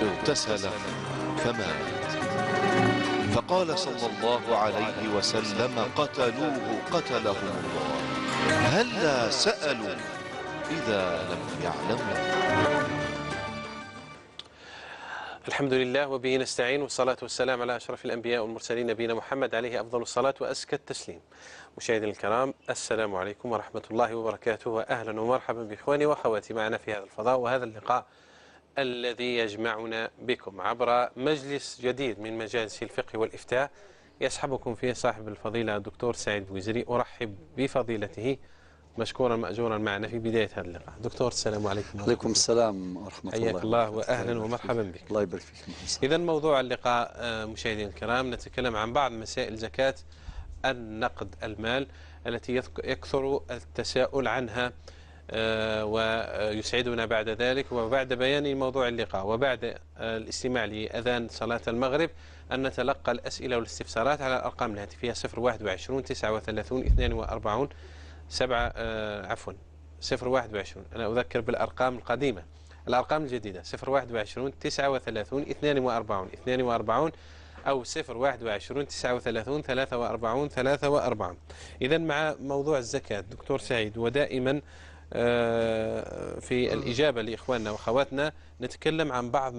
اغتسل فمات. فقال صلى الله عليه وسلم: قتلوه قتلهم الله، هلا سألوا إذا لم يعلموا. الحمد لله وبه نستعين، والصلاة والسلام على أشرف الأنبياء والمرسلين، نبينا محمد عليه أفضل الصلاة وأزكى التسليم. مشاهدينا الكرام، السلام عليكم ورحمة الله وبركاته، وأهلا ومرحبا بإخواني وأخواتي معنا في هذا الفضاء وهذا اللقاء الذي يجمعنا بكم عبر مجلس جديد من مجالس الفقه والإفتاء يصحبكم فيه صاحب الفضيلة الدكتور سعيد بوزري. أرحب بفضيلته مشكورا مأجورا معنا في بداية هذا اللقاء. دكتور، السلام عليكم. وعليكم السلام ورحمة الله. حياك الله وأهلا ومرحبا بك. الله يبارك فيك. إذا موضوع اللقاء مشاهدينا الكرام، نتكلم عن بعض مسائل زكاة النقد المال التي يكثر التساؤل عنها، ويسعدنا بعد ذلك وبعد بيان موضوع اللقاء وبعد الاستماع لأذان صلاة المغرب أن نتلقى الأسئلة والاستفسارات على الأرقام الهاتفية 021 39 42 7، عفوا 021، أنا أذكر بالأرقام القديمة، الأرقام الجديدة 021 39 42 42 أو 021 39 43 43. إذا مع موضوع الزكاة دكتور سعيد، ودائما في الإجابة لإخواننا وأخواتنا نتكلم عن بعض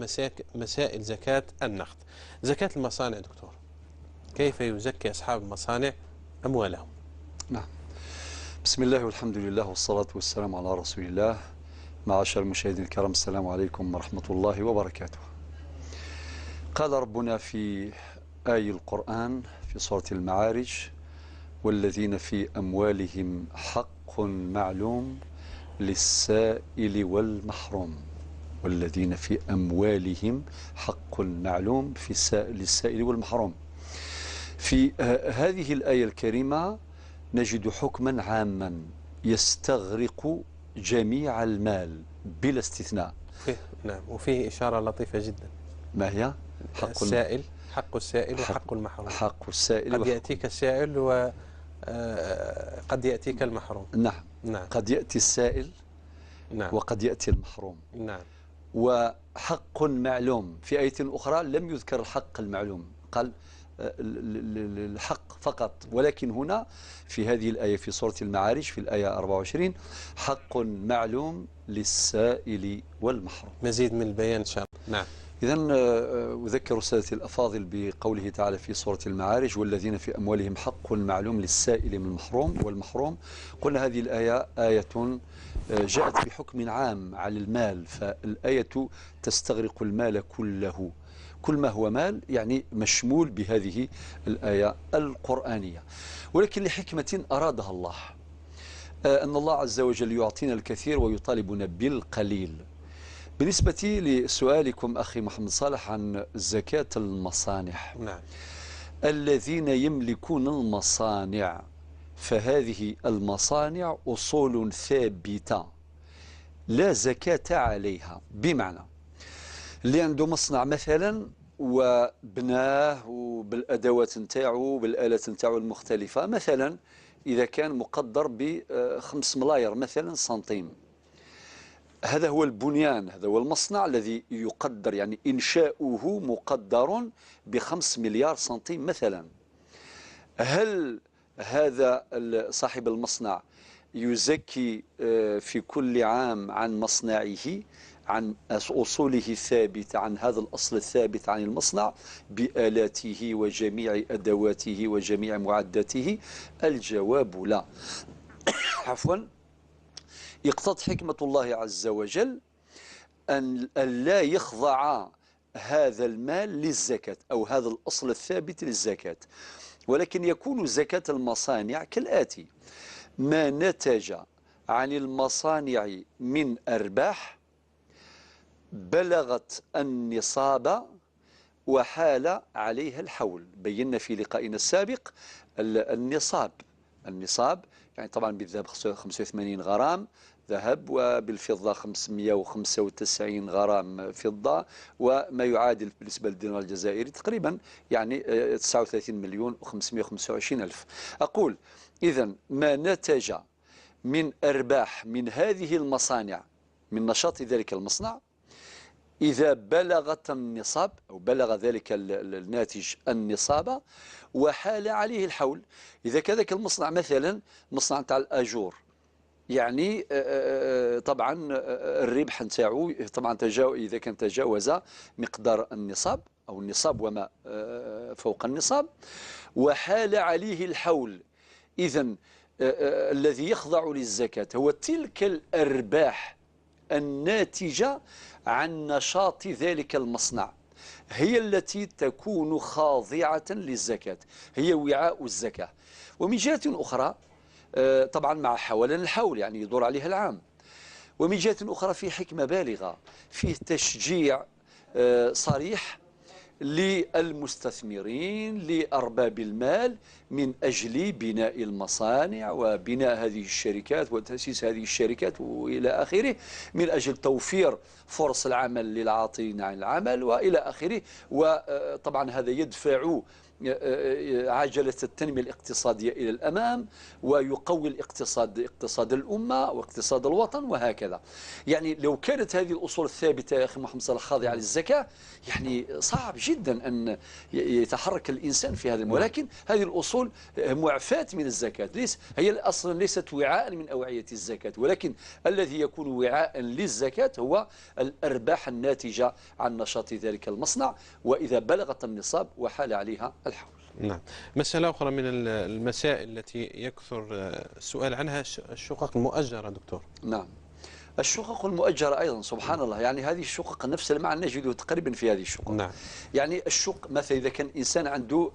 مسائل زكاة النقد. زكاة المصانع دكتور، كيف يزكي أصحاب المصانع أموالهم؟ نعم، بسم الله والحمد لله والصلاة والسلام على رسول الله. معاشر المشاهدين الكرام، السلام عليكم ورحمة الله وبركاته. قال ربنا في آي القرآن في سورة المعارج: والذين في أموالهم حق معلوم للسائل والمحروم. والذين في أموالهم حق معلوم في للسائل والمحروم. في هذه الآية الكريمة نجد حكما عاما يستغرق جميع المال بلا استثناء. نعم، وفيه إشارة لطيفة جدا. ما هي؟ حق السائل، حق السائل وحق المحروم. حق السائل، قد يأتيك السائل وقد يأتيك المحروم. نعم، نعم، قد يأتي السائل، نعم، وقد يأتي المحروم. نعم، وحق معلوم. في آية أخرى لم يذكر الحق المعلوم، قال الحق فقط، ولكن هنا في هذه الآية في سورة المعارج في الآية 24 حق معلوم للسائل والمحروم. مزيد من البيان إن شاء الله. نعم. إذن أذكر سادتي الأفاضل بقوله تعالى في سورة المعارج: والذين في أموالهم حق معلوم للسائل من المحروم والمحروم. قلنا هذه الآية آية جاءت بحكم عام على المال، فالآية تستغرق المال كله، كل ما هو مال يعني مشمول بهذه الآية القرآنية. ولكن لحكمة أرادها الله، أن الله عز وجل يعطينا الكثير ويطالبنا بالقليل. بالنسبة لسؤالكم أخي محمد صالح عن زكاة المصانع، نعم، الذين يملكون المصانع، فهذه المصانع أصول ثابتة لا زكاة عليها. بمعنى اللي عنده مصنع مثلا وبناه وبالأدوات نتاعو بالآلات نتاعو المختلفة، مثلا إذا كان مقدر ب5 ملاير مثلا سنتيم، هذا هو البنيان، هذا هو المصنع الذي يقدر يعني إنشاؤه مقدر ب5 مليار سنتيم مثلا. هل هذا صاحب المصنع يزكي في كل عام عن مصنعه، عن أصوله الثابتة، عن هذا الأصل الثابت عن المصنع بآلاته وجميع أدواته وجميع معداته؟ الجواب لا. عفوا. يقتضي حكمة الله عز وجل أن لا يخضع هذا المال للزكاة أو هذا الأصل الثابت للزكاة، ولكن يكون زكاة المصانع كالآتي: ما نتج عن المصانع من أرباح بلغت النصاب وحال عليها الحول. بينا في لقائنا السابق النصاب، النصاب يعني طبعا بالذهب 85 غرام ذهب، وبالفضة 595 غرام فضة، وما يعادل بالنسبة للدينار الجزائري تقريبا يعني 39 مليون و525 ألف. أقول إذن ما نتج من أرباح من هذه المصانع، من نشاط ذلك المصنع، إذا بلغت النصاب أو بلغ ذلك الناتج النصاب وحال عليه الحول. إذا كذلك المصنع مثلا، مصنع تاع الأجور، يعني طبعا الربح نتاعو طبعا إذا كان تجاوز مقدار النصاب أو النصاب وما فوق النصاب وحال عليه الحول، إذن الذي يخضع للزكاة هو تلك الأرباح الناتجة عن نشاط ذلك المصنع، هي التي تكون خاضعة للزكاة، هي وعاء الزكاة. ومن جهة أخرى طبعا مع حوالين الحول، يعني يدور عليها العام. ومن جهة أخرى في حكمة بالغة، فيه تشجيع صريح للمستثمرين لأرباب المال من أجل بناء المصانع وبناء هذه الشركات وتأسيس هذه الشركات وإلى آخره، من أجل توفير فرص العمل للعاطلين عن العمل وإلى آخره. وطبعا هذا يدفع عجلة التنمية الاقتصادية إلى الأمام ويقوي الاقتصاد، اقتصاد الأمة واقتصاد الوطن وهكذا. يعني لو كانت هذه الأصول الثابتة يا أخي محمد صالح خاضعة للزكاة، يعني صعب جدا أن يتحرك الإنسان في هذا، ولكن هذه الأصول معفاة من الزكاة، ليس هي أصلا ليست وعاء من أوعية الزكاة، ولكن الذي يكون وعاء للزكاة هو الأرباح الناتجة عن نشاط ذلك المصنع، وإذا بلغت النصاب وحال عليها الحول. نعم. مسألة أخرى من المسائل التي يكثر السؤال عنها الشقق المؤجرة دكتور. نعم، الشقق المؤجرة أيضا سبحان الله، يعني هذه الشقق نفس المعنى نجده تقريبا في هذه الشقق. نعم. يعني الشق مثلا إذا كان إنسان عنده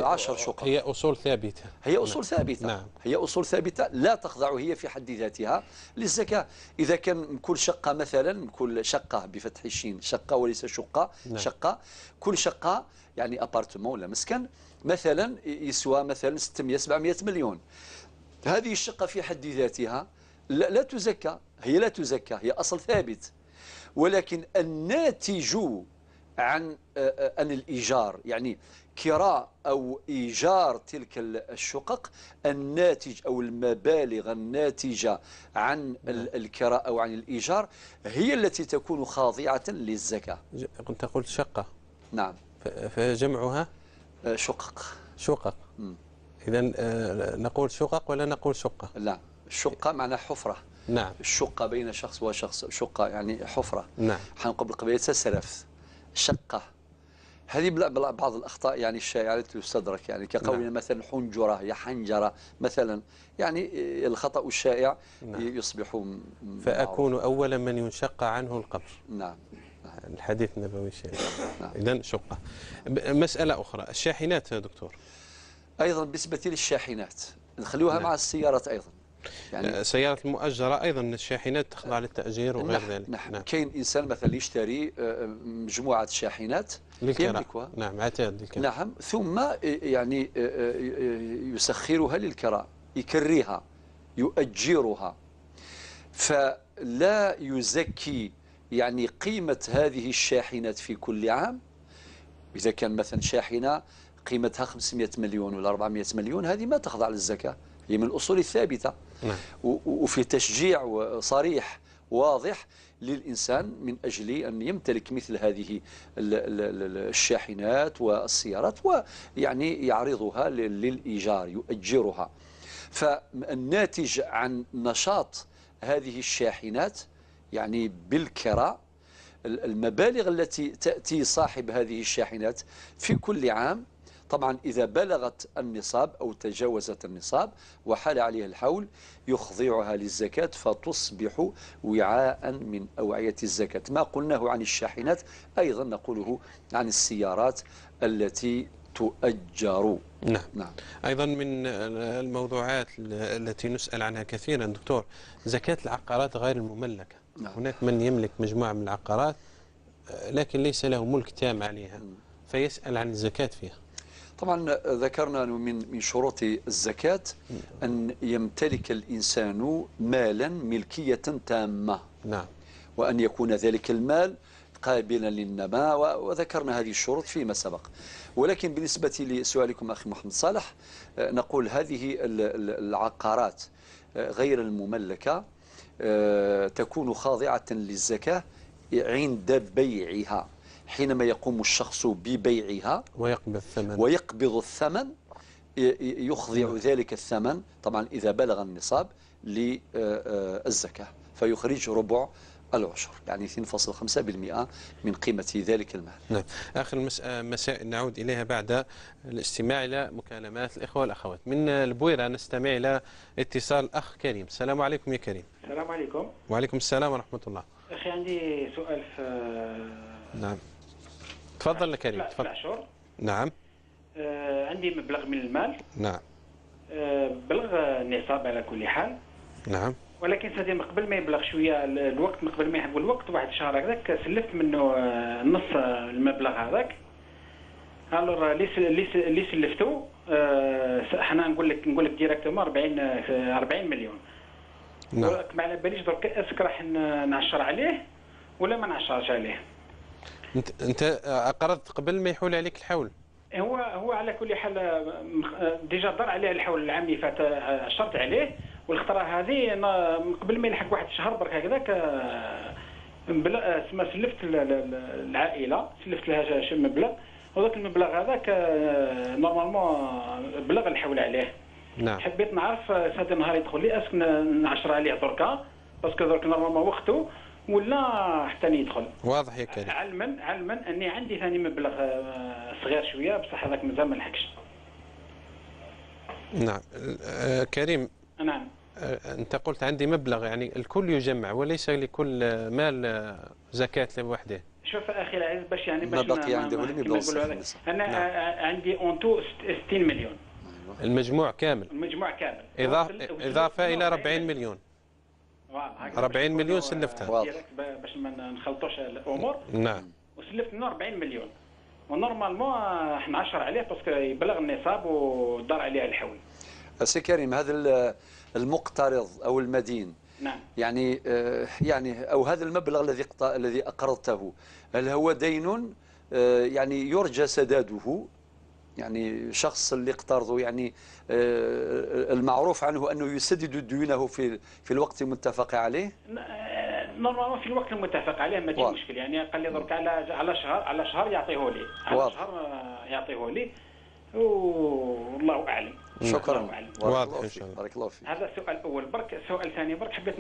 10 شقق، هي أصول ثابتة، هي أصول ثابتة. نعم. هي أصول ثابتة لا تخضع هي في حد ذاتها للزكاة. إذا كان كل شقة مثلا، كل شقة بفتح الشين، شقة وليس شقة. نعم. شقة، كل شقة يعني appartement ولا مسكن مثلا يسوى مثلا 600 700 مليون، هذه الشقة في حد ذاتها لا تزكى، هي لا تزكى، هي أصل ثابت، ولكن الناتج عن الإيجار، يعني كراء أو إيجار تلك الشقق، الناتج أو المبالغ الناتجة عن الكراء أو عن الإيجار هي التي تكون خاضعة للزكاة. أنت قلت شقة. نعم. فجمعها شقق. شقق. إذا نقول شقق ولا نقول شقة؟ لا، الشقة معناها حفرة. نعم. الشقة بين شخص وشخص، شقة يعني حفرة. نعم. حنقول بالقبيلة سرف شقة. هذه بعض الأخطاء يعني الشائعة التي تستدرك، يعني كقولنا. نعم. مثلا حنجرة هي حنجرة مثلا، يعني الخطأ الشائع. نعم. يصبح فأكون أول من ينشق عنه القبر. نعم. الحديث النبوي الشريف. نعم. إذن شقة. مسألة أخرى، الشاحنات يا دكتور. أيضا بالنسبة للشاحنات نخلوها. نعم. مع السيارات أيضا، يعني السيارات المؤجرة أيضا، الشاحنات تخضع للتأجير وغير ذلك. نعم. نعم. كاين إنسان مثلا يشتري مجموعة شاحنات للكراء. نعم، عتاد للكراء. نعم، ثم يعني يسخرها للكراء، يكريها، يؤجرها، فلا يزكي يعني قيمة هذه الشاحنات في كل عام. إذا كان مثلا شاحنة قيمتها 500 مليون ولا 400 مليون، هذه ما تخضع للزكاة، هي من الأصول الثابتة. نعم. وفي تشجيع صريح واضح للإنسان من أجل أن يمتلك مثل هذه الشاحنات والسيارات، ويعني يعرضها للإيجار، يؤجرها. فالناتج عن نشاط هذه الشاحنات يعني بالكراء، المبالغ التي تأتي صاحب هذه الشاحنات في كل عام، طبعا إذا بلغت النصاب أو تجاوزت النصاب وحال عليها الحول، يخضعها للزكاة فتصبح وعاء من أوعية الزكاة. ما قلناه عن الشاحنات أيضا نقوله عن السيارات التي تؤجر. نعم. نعم. أيضا من الموضوعات التي نسأل عنها كثيرا دكتور، زكاة العقارات غير المملكة. نعم. هناك من يملك مجموعة من العقارات لكن ليس له ملك تام عليها، فيسأل عن الزكاة فيها. طبعا ذكرنا أنه من شروط الزكاة أن يمتلك الإنسان مالا ملكية تامة. نعم. وأن يكون ذلك المال قابلا للنماء، وذكرنا هذه الشروط فيما سبق. ولكن بالنسبة لسؤالكم أخي محمد صالح، نقول هذه العقارات غير المملكة تكون خاضعة للزكاة عند بيعها، حينما يقوم الشخص ببيعها ويقبض الثمن يخضع ذلك الثمن طبعا إذا بلغ النصاب للزكاة، فيخرج ربع العشر، يعني 2.5% من قيمة ذلك المال. نعم. آخر مسائل نعود إليها بعد الاستماع إلى مكالمات الإخوة والأخوات. من البويرة نستمع إلى اتصال أخ كريم. السلام عليكم يا كريم. السلام عليكم. وعليكم السلام ورحمة الله. أخي عندي سؤال في. نعم تفضل كريم. تفضل. نعم. عندي مبلغ من المال. نعم. بلغ النصاب على كل حال. نعم. ولكن سادي من قبل ما يبلغ شوية الوقت، من قبل ما يحب الوقت واحد الشهر هكذاك، سلفت منه نص المبلغ هذاك. alors اللي سلفته حنا نقول لك directement 40 مليون. نعم. ما على باليش درك est-ce que راح نعشر عليه ولا ما نعشرش عليه. انت اقرضت قبل ما يحول عليك الحول؟ هو على كل حال déjà دار عليه الحول العام اللي فات، عشرت عليه، والخطره هذه انا من قبل ما يلحق واحد الشهر برك هكذاك تسمى سلفت العائلة، سلفت لها شي مبلغ، وذاك المبلغ هذاك normalement بلغ الحول عليه. نعم. حبيت نعرف هذا النهار يدخل لي est-ce que نعشر عليه دركا، parce que درك normalement وقته ولا حتى يدخل. واضح يا كريم. علما اني عندي ثاني مبلغ صغير شوية بصح هذاك مازال ما لحقش. نعم كريم. نعم. انت قلت عندي مبلغ، يعني الكل يجمع وليس لكل مال زكاة لوحده. شوف اخي العزيز، باش يعني باش ما بقي عنده لم يبلغ. انا عندي en tout 60 مليون. المجموع كامل. المجموع كامل. اضافه الى 40 مليون. 40 مليون سلفتها. باش ما نخلطوش الامور. نعم. وسلفت منه 40 مليون، و normalement احنا 10 عليه parce que يبلغ النصاب ودار عليه الحول. سي كريم، هذا المقترض او المدين، نعم، يعني او هذا المبلغ الذي اقرضته، هل هو دين يعني يرجى سداده؟ يعني شخص اللي اقترضه يعني المعروف عنه انه يسدد ديونه في الوقت المتفق عليه؟ normalement في الوقت المتفق عليه ما كاين مشكل، يعني قال لي درك على شهر، على شهر يعطيه لي، على شهر يعطيه لي، والله اعلم. شكرا. واضح ان شاء الله. بارك الله فيك. هذا السؤال الاول برك. السؤال الثاني برك، حبيت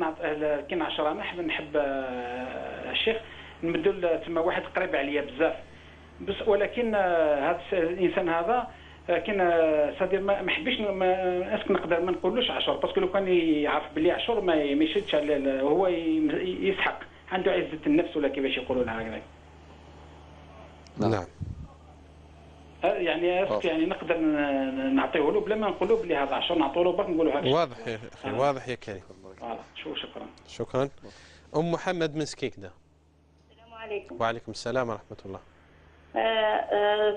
كي نعشر انا نحب الشيخ نمدو تما واحد قريب عليا بزاف، بس ولكن هذا الانسان هذا كان c'est-à-dire ما حبيش est-ce que نقدر ما نقولوش عشر، parce que لو كان يعرف بلي عشر ما يشدش على هو يسحق، عنده عزه النفس ولا كيفاش يقولوا لها هكذا. نعم. يعني est-ce que يعني نقدر نعطيه له بلا ما نقولوا بلي هذا عشر، نعطوا له برك نقولوا هذا. واضح يا اخي، واضح يا كريم. voilà، شكرا. شكرا. ام محمد من سكيكده. السلام عليكم. وعليكم السلام ورحمة الله.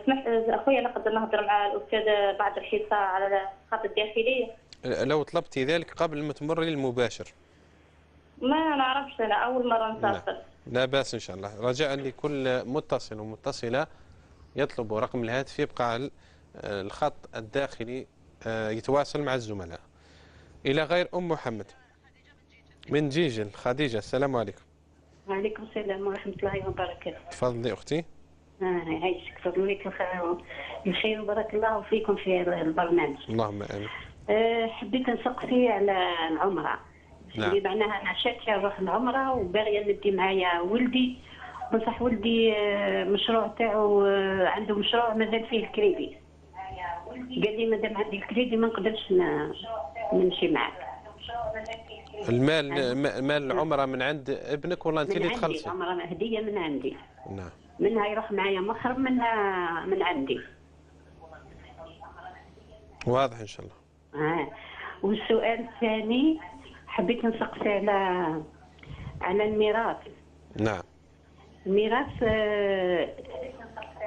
سمحت اخويا نقدر نهضر مع الاستاذ بعد الحصة على الخط الداخلي؟ لو طلبتي ذلك قبل ما تمري للمباشر. ما نعرفش، انا اول مرة نتصل. لا باس ان شاء الله. رجاء لكل متصل ومتصله يطلب رقم الهاتف يبقى على الخط الداخلي يتواصل مع الزملاء. الى غير ام محمد من جيجل. خديجة، السلام عليكم. وعليكم السلام ورحمة الله وبركاته. تفضلي اختي. يعيشك، فضلك الخير وبارك الله فيكم في هذا البرنامج. اللهم امين. حبيت نسقسي على العمرة. نعم. اللي معناها انا شاكيه نروح العمرة وباغيه ندي معايا ولدي، بصح ولدي مشروع تاعو عنده مشروع مازال فيه الكريدي. قال لي مادام عندي الكريدي ما نقدرش نمشي معاك. المال مال العمرة من عند ابنك ولا انت اللي تخلصي؟ العمرة هديه من عندي. نعم. منها يروح معايا محرم، منها من عندي. واضح ان شاء الله. والسؤال الثاني حبيت نسقسي على الميراث. نعم. الميراث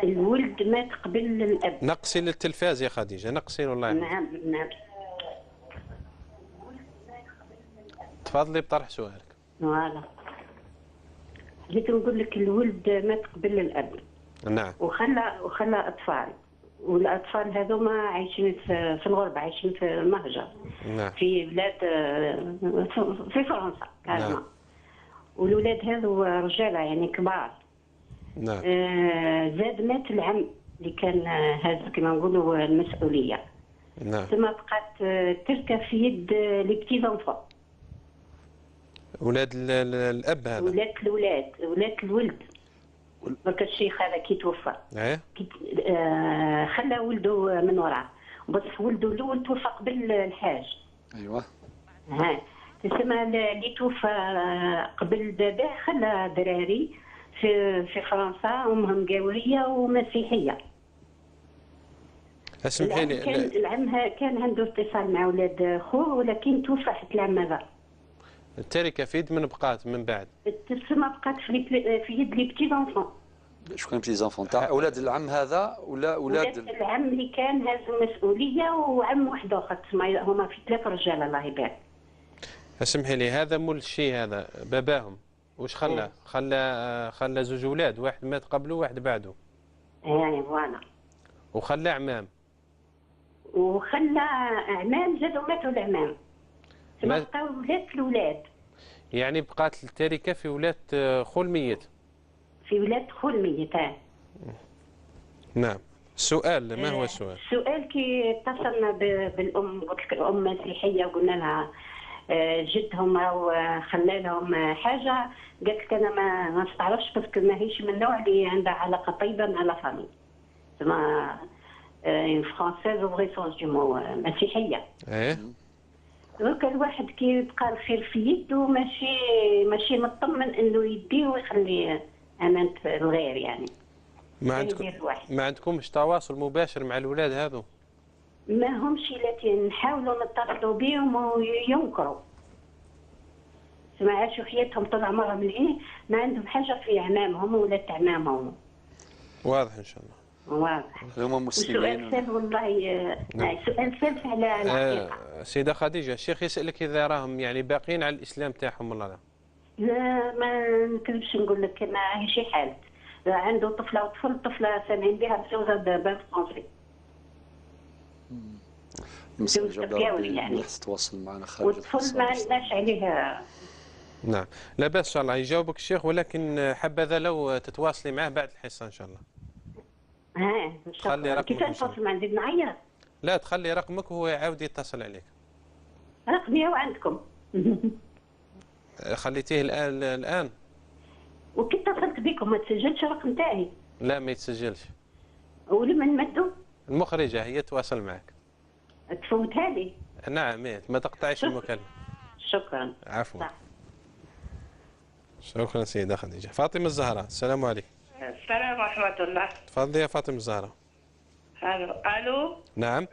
الولد مات قبل الاب. نقصي للتلفاز يا خديجة، نقصي والله. نعم نعم. تفضلي بطرح سؤالك. voilà. حبيت نقول لك الولد مات قبل الاب. نعم. وخلى اطفال، والاطفال هذوما عايشين في الغربة، عايشين في المهجر. نعم. في بلاد في فرنسا. نعم. والولاد هذو رجاله يعني كبار. نعم. زاد مات العم اللي كان هاز كما نقولوا المسؤولية. نعم. ثم بقات تركه في يد les petits-enfants. ولاد الاب هذا. ولاد الولاد، ولاد الولد. درك الشيخ هذا كي توفى. ايه. خلى ولده من وراه، بصح ولده الاول توفى قبل الحاج. ايوه. ها تسمى اللي توفى قبل باباه خلى دراري في فرنسا، امهم قاوريه ومسيحيه. اسمحي لي، العم كان عنده اتصال مع ولاد خوه ولكن توفى حتى العم هذا. التركة في يد من بقات من بعد؟ تسمى بقات في يد les petits-enfants. شكون petits-enfants؟ تاع اولاد العم هذا ولا اولاد العم اللي كان هاز المسؤولية وعم واحد اخر، تسمى هما في 3 رجال الله يبارك. اسمحي لي، هذا مول الشيء هذا باباهم واش خلى؟ خلى زوج اولاد، واحد مات قبله وواحد بعده. يعني voilà. وخلى عمام. وخلى اعمام زادوا ماتوا العمام. تما بقاو ولاد الاولاد. يعني بقات التركة في ولاد خو الميت. في ولاد خو الميت. نعم. السؤال ما هو السؤال؟ السؤال كي اتصلنا بالام، قلت لك الام مسيحية وقلنا لها جدهم راهو خلى لهم حاجة، قالت لك انا ما نستعرفش parce que ماهيش من النوع اللي عندها علاقة طيبة مع la famille. تما une Française au vrai sens du mot، مسيحية. ايه. درك الواحد كي يبقى الخير في يده ماشي مطمن انه يديه ويخلي امانه الغير يعني. ما عندكمش تواصل مباشر مع الاولاد هذو؟ ما همش التي نحاولوا نتصلوا بهم وينكروا. ما عاشوا حياتهم طول عمرهم ليه ما عندهم حاجة في اعمامهم ولا عمامهم. واضح ان شاء الله. واضح. هما مسلمين. سؤال والله. نعم. سؤال ثالث على الحقيقة. سيده خديجة، الشيخ يسالك اذا راهم يعني باقيين على الاسلام تاعهم ولا لا؟ لا ما نكذبش نقول لك ما هي شي حالت. عنده طفله وطفل، طفله سامعين بها متزوجة ب français. يعني تواصل معنا خارج والطفل ما عندناش عليه. نعم لا باس ان شاء الله يجاوبك الشيخ، ولكن حبذا لو تتواصلي معه بعد الحصة ان شاء الله. ها ان شاء الله. كيفاش نتواصل معه؟ نزيد نعيط؟ لا تخلي رقمك وهو يعاود يتصل عليك. رقمي هو عندكم. خليتيه الان؟ وكي اتصلت بكم ما تسجلش الرقم تاعي؟ لا ما يتسجلش. ولمن مدو؟ المخرجة هي تواصل معك. تفوتها لي؟ نعم ما تقطعيش المكالمة. شكرا. عفوا. شكرا سيده خديجة. فاطمة الزهراء، السلام عليكم. السلام ورحمة الله. تفضلي يا فاطمة الزهراء. الو الو. نعم.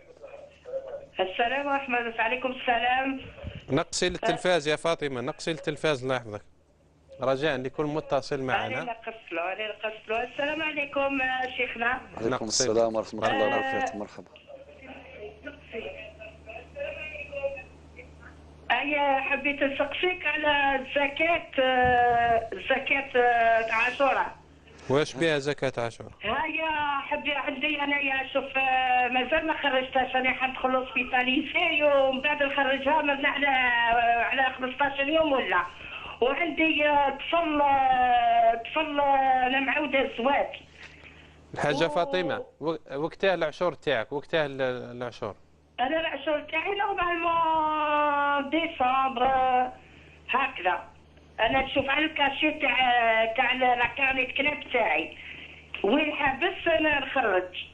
السلام ورحمة الله. عليكم السلام. نقصي التلفاز يا فاطمة، نقصي التلفاز الله يحفظك. رجاء لكل متصل معنا. أنا نقصلو. السلام عليكم شيخنا. عليكم السلام ورحمة الله وبركاته. مرحبا. أيا حبيت نسقسيك على الزكاة، زكاة عاشوراء. واش بها زكاة عاشوراء؟ هيا حبي عندي أنايا، شوف مازال ما خرجتهاش، أنا حندخل hospitalisée ومن بعد نخرجها من على 15 يوم ولا. وعندي طفل أنا معودة الزواج. الحاجة فاطمة، وقتها العشور تاعك، وقتها العشور؟ أنا العشور تاعي normalement décembre هكذا. أنا نشوف على ال cachet تاع la carnet CNEP تاعي وين حابس أنا نخرج،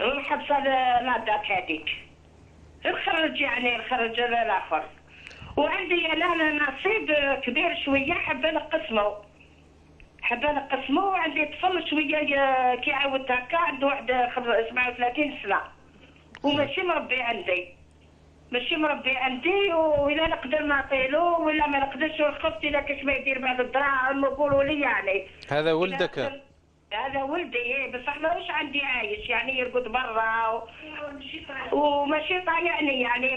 وين حابسة la date هذيك نخرج، يعني نخرج الآخر. وعندي أنا نصيب كبير شوية حابة نقسمو، حابة نقسمو. وعندي طفل شوية كي عاودت هكا عنده واحد 37 سنة وماشي مربي عندي، ماشي مربي عندي، وإلا نقدر نعطيلو ولا ما نقدرش. خفت إلا كاش ما يدير بعد الدراهم يقولوا لي يعني. هذا ولدك؟ هذا ولدي بصح ماهوش عندي عايش، يعني يرقد برا وماشي طايعني، يعني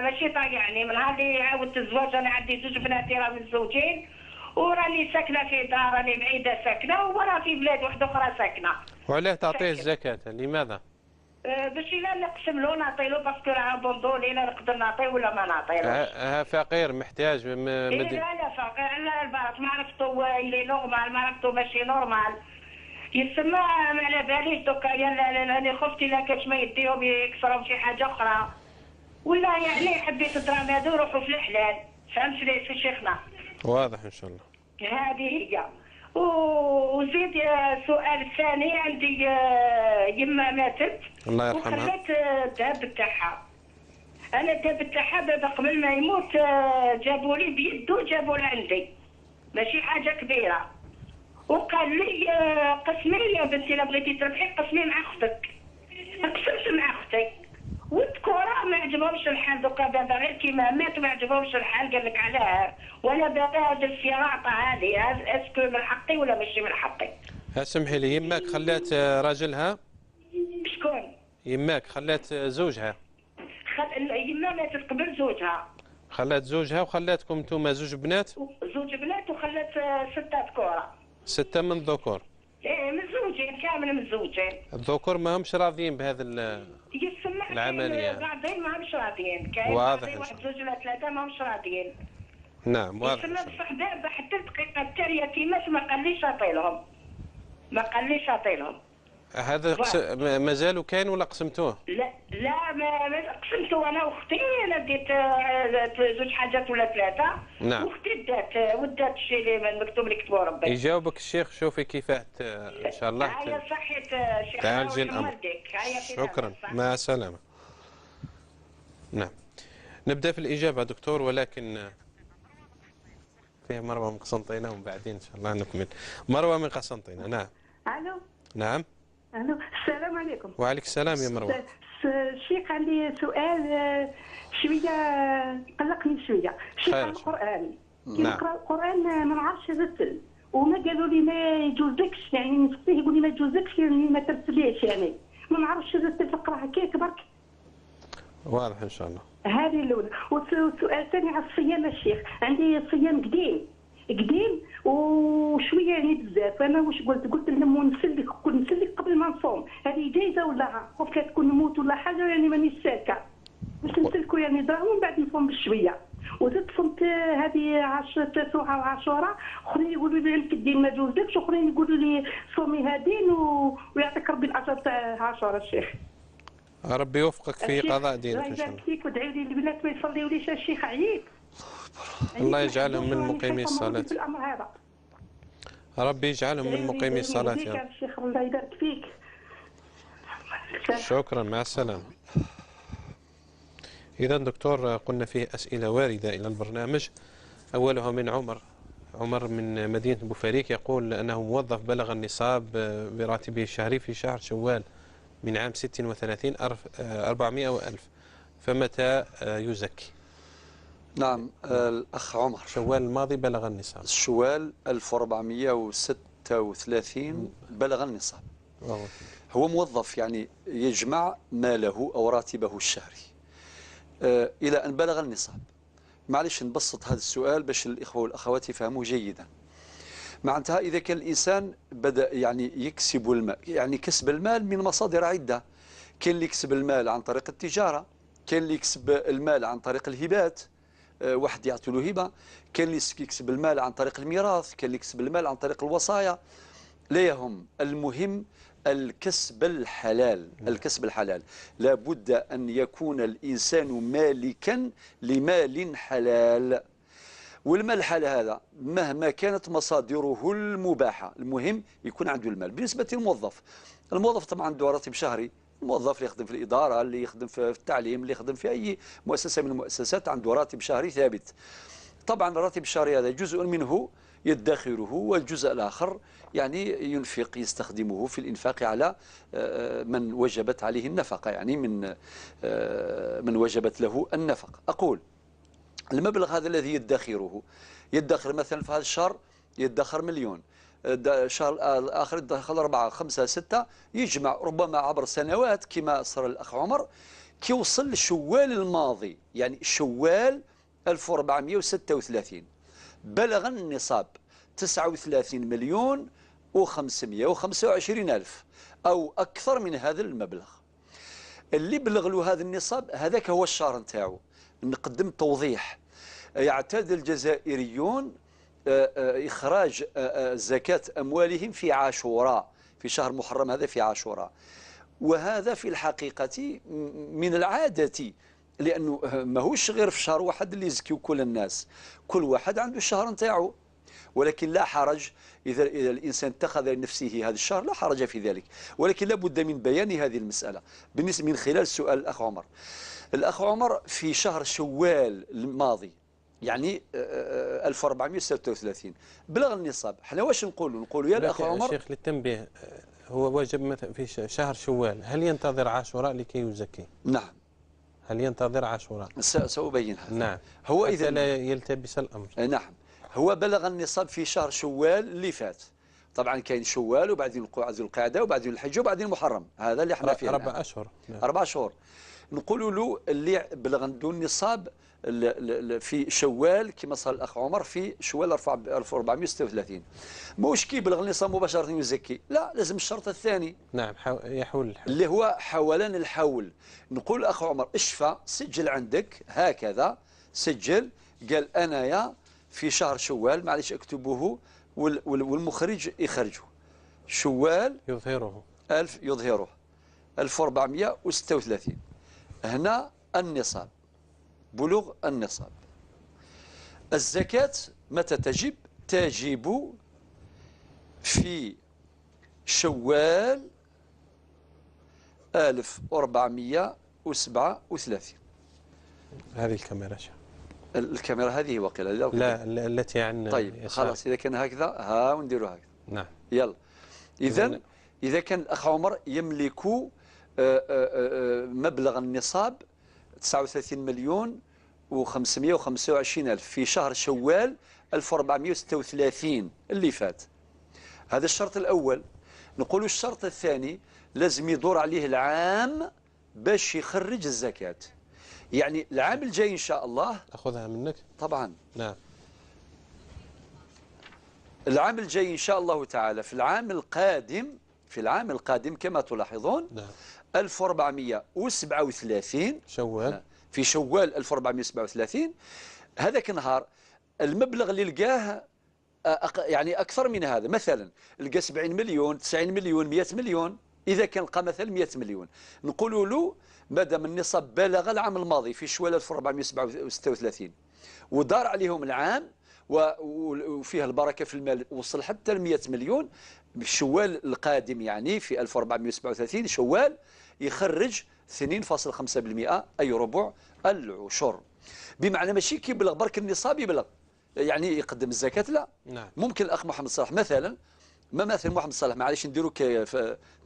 ماشي طايعني. من نهار اللي عاودت الزواج انا عندي زوج بناتي راهم متزوجين، وراني ساكنة في دار، راني بعيدة ساكنة، وراه في بلاد واحدة اخرى ساكنة. وعلاه تعطيه الزكاة؟ لماذا؟ باش الا نقسم له نعطي له parce que راه abandonné، لا نقدر نعطيه ولا ما نعطيلوش. فقير محتاج. لا لا فقير، لا البارك ما عرفتو il est normal، ما عرفتو ماشي normal، يسمى ما على باليش دوكا. راني خفت الا كاش ما يديهم يكسرهم شي حاجة اخرى ولا، يعني حبيت الدراهم هادو يروحوا في الحلال، فهمت في شيخنا؟ واضح ان شاء الله. هذه هي. وزيد السؤال الثاني، عندي يما ماتت الله يرحمها وخلات الذهب تاعها. انا الذهب تاعها بابا قبل ما يموت جابوا لي بيدو، جابوا لي عندي، ماشي حاجة كبيرة، وقال لي قسمي يا بنتي الا بغيتي تربحي قسمي مع اختك. قسمت مع اختي والذكوره ما عجبهمش الحال. دوكا بابا غير كيما مات ما عجبهمش الحال، قال لك علاه وانا باغي هذا الصياغة عطاها لي، est-ce que من حقي ولا ماشي من حقي؟ اسمحي لي، يماك خلات راجلها؟ شكون؟ يماك خلات زوجها؟ يما ماتت قبل زوجها. خلات زوجها وخلاتكم انتم زوج بنات؟ زوج بنات وخلات 6 ذكوره. 6 من الذكور؟ ايه متزوجين، كامل متزوجين. الذكور ما همش راضيين بهذا العملية؟ بعضين ما همش راضيين، كاين واضح واحد زوج ولا 3 ما همش راضيين. نعم واضح. بصح دابا حتى الدقيقة التالية كيماش ما قاليش عطي لهم، ما قاليش عطي لهم. هذا مازالوا كاين ولا قسمتوه؟ لا لا ما قسمته انا واختي، انا ديت زوج حاجات ولا 3. نعم. واختي دات ودات الشيء اللي المكتوب اللي كتبه ربي. يجاوبك الشيخ، شوفي كيفاه ان شاء الله. هيا صحيت شيخ، تعالجي الامر. شكرا، مع السلامة. نعم نبدا في الاجابة دكتور، ولكن فيها مروه من قسنطينه ومن بعدين ان شاء الله نكمل. مروه من قسنطينه. نعم. الو. نعم. الو السلام عليكم. وعليك السلام يا مروه. الشيخ عندي سؤال شوية قلقني شوية. شيخ القران، كي نقرا القران ما نعرفش نرتل، وما قالوا لي ما يجوزلكش، يعني نسقسيه يقول لي ما يجوزلكش، يعني ما ترتليش، يعني ما نعرفش نرتل، نقرا هكاك برك. واضح ان شاء الله. هذه الاولى. والسؤال الثاني على الصيام الشيخ، عندي صيام قديم قديم وشوية يعني بزاف. انا واش قلت؟ قلت لهم نسلك، نسلك قبل ما نصوم، هذه جايزة ولا خفت تكون نموت ولا حاجة، يعني مانيش سالكة. قلت نسلكو يعني دراهم ومن بعد نصوم بشوية. وزدت صمت هذه 9 وعاشوراء، اخرين يقولوا لي عندك الدين ما جوزلكش، اخرين يقولوا لي صومي هادين ويعطيك ربي الاجر تاع عاشوراء الشيخ. ربي يوفقك في قضاء دينك ان شاء الله. الله يبارك فيك، وادعي لي البنات ما يصليوليش الشيخ، عييت. الله يجعلهم من مقيمي الصلاة. ربي يجعلهم من مقيمي الصلاة يا رب. الشيخ الله يبارك فيك. شكرا، مع السلامة. إذا دكتور قلنا فيه أسئلة واردة إلى البرنامج، أولها من عمر، عمر من مدينة بوفاريك، يقول أنه موظف بلغ النصاب براتبه الشهري في شهر شوال من عام 36 400 ألف، فمتى يزكي؟ نعم الأخ عمر، شوال الماضي بلغ النصاب، شوال 1436 بلغ النصاب. هو موظف يعني يجمع ماله أو راتبه الشهري إلى أن بلغ النصاب. معلش نبسط هذا السؤال باش الإخوة والأخوات يفهموه جيدا. معناتها إذا كان الإنسان بدأ يعني يكسب المال، يعني كسب المال من مصادر عدة، كاين اللي يكسب المال عن طريق التجارة، كاين اللي يكسب المال عن طريق الهبات، واحد يعطي له هبة، كاين اللي يكسب المال عن طريق الميراث، كاين اللي يكسب المال عن طريق الوصايا. لا يهم، المهم الكسب الحلال. الكسب الحلال لابد أن يكون الإنسان مالكا لمال حلال، والمال الحلال هذا مهما كانت مصادره المباحة المهم يكون عنده المال. بالنسبة للموظف، الموظف طبعا عنده راتب شهري، الموظف اللي يخدم في الإدارة، اللي يخدم في التعليم، اللي يخدم في أي مؤسسة من المؤسسات، عنده راتب شهري ثابت. طبعا الراتب الشهري هذا جزء منه يدخره، والجزء الآخر يعني ينفق، يستخدمه في الإنفاق على من وجبت عليه النفقة، يعني من وجبت له النفقة. أقول المبلغ هذا الذي يدخره، يدخر مثلا في هذا الشهر يدخر مليون، الشهر الآخر يدخر 4 5 6، يجمع ربما عبر سنوات كما صار الأخ عمر كي وصل لشوال الماضي، يعني شوال 1436 بلغ النصاب 39,525,000 أو أكثر من هذا المبلغ. اللي بلغ له هذا النصاب هذاك هو الشهر نتاعو. نقدم توضيح، يعتاد الجزائريون إخراج زكاة أموالهم في عاشوراء، في شهر محرم هذا في عاشوراء، وهذا في الحقيقة من العادة، لأنه ماهوش غير في شهر واحد اللي يزكيو كل الناس، كل واحد عنده الشهر نتاعو. ولكن لا حرج إذا الإنسان اتخذ لنفسه هذا الشهر، لا حرج في ذلك، ولكن لابد من بيان هذه المسألة بالنسبة من خلال سؤال الأخ عمر. الأخ عمر في شهر شوال الماضي يعني 1436 بلغ النصاب. احنا واش نقولوا؟ نقولوا يا الأخ عمر، شيخ للتنبيه، هو واجب مثلا في شهر شوال، هل ينتظر عاشوراء لكي يزكي؟ نعم. هل ينتظر عاشوراء؟ سأبين هذا. نعم. هو إذا لا يلتبس الأمر. نعم، هو بلغ النصاب في شهر شوال اللي فات. طبعا كاين شوال وبعدين ذو القعدة وبعدين الحجة وبعدين المحرم، هذا اللي احنا فيه 4 أشهر. نعم. 4 شهور. نقولوا له اللي بلغ عنده النصاب في شوال كما صار الأخ عمر في شوال 1436، ماهوش كي يبلغ النصاب مباشرة يزكي، لا، لازم الشرط الثاني. نعم، يحول الحول، اللي هو حولان الحول. نقول الأخ عمر اشفى، سجل عندك هكذا، سجل، قال أنايا في شهر شوال، معليش اكتبوه والمخرج يخرجه، شوال يظهره 1000 يظهره 1436، هنا النصاب، بلوغ النصاب. الزكاة متى تجب؟ تجب في شوال 1437. هذه الكاميرا، الكاميرا هذه وقيلة لا التي عن طيب خلاص، إذا كان هكذا ها ونديروا هكذا. نعم. يلا، إذا إذا كان الأخ عمر يملك مبلغ النصاب 39,525,000 في شهر شوال 1436 اللي فات، هذا الشرط الأول. نقول الشرط الثاني لازم يدور عليه العام باش يخرج الزكاة، يعني العام الجاي إن شاء الله. أخذها منك؟ طبعا. نعم. العام الجاي إن شاء الله تعالى في العام القادم، في العام القادم كما تلاحظون. نعم. 1437 شوال، في شوال 1437، هذاك النهار المبلغ اللي لقاه يعني أكثر من هذا، مثلا لقى 70 مليون، 90 مليون، 100 مليون. إذا كان لقى مثلا 100 مليون، نقولوا له مادام النصاب بلغ العام الماضي في شوال 1436 ودار عليهم العام وفيها البركة في المال، وصل حتى ل 100 مليون، بالشوال القادم يعني في 1437 شوال يخرج 2.5% أي ربع العشر. بمعنى ماشي كيبلغ برك النصاب يبلغ يعني يقدم الزكاة، لا. نعم. ممكن الأخ محمد صلاح مثلا، ما مثل محمد صلاح، معليش نديرو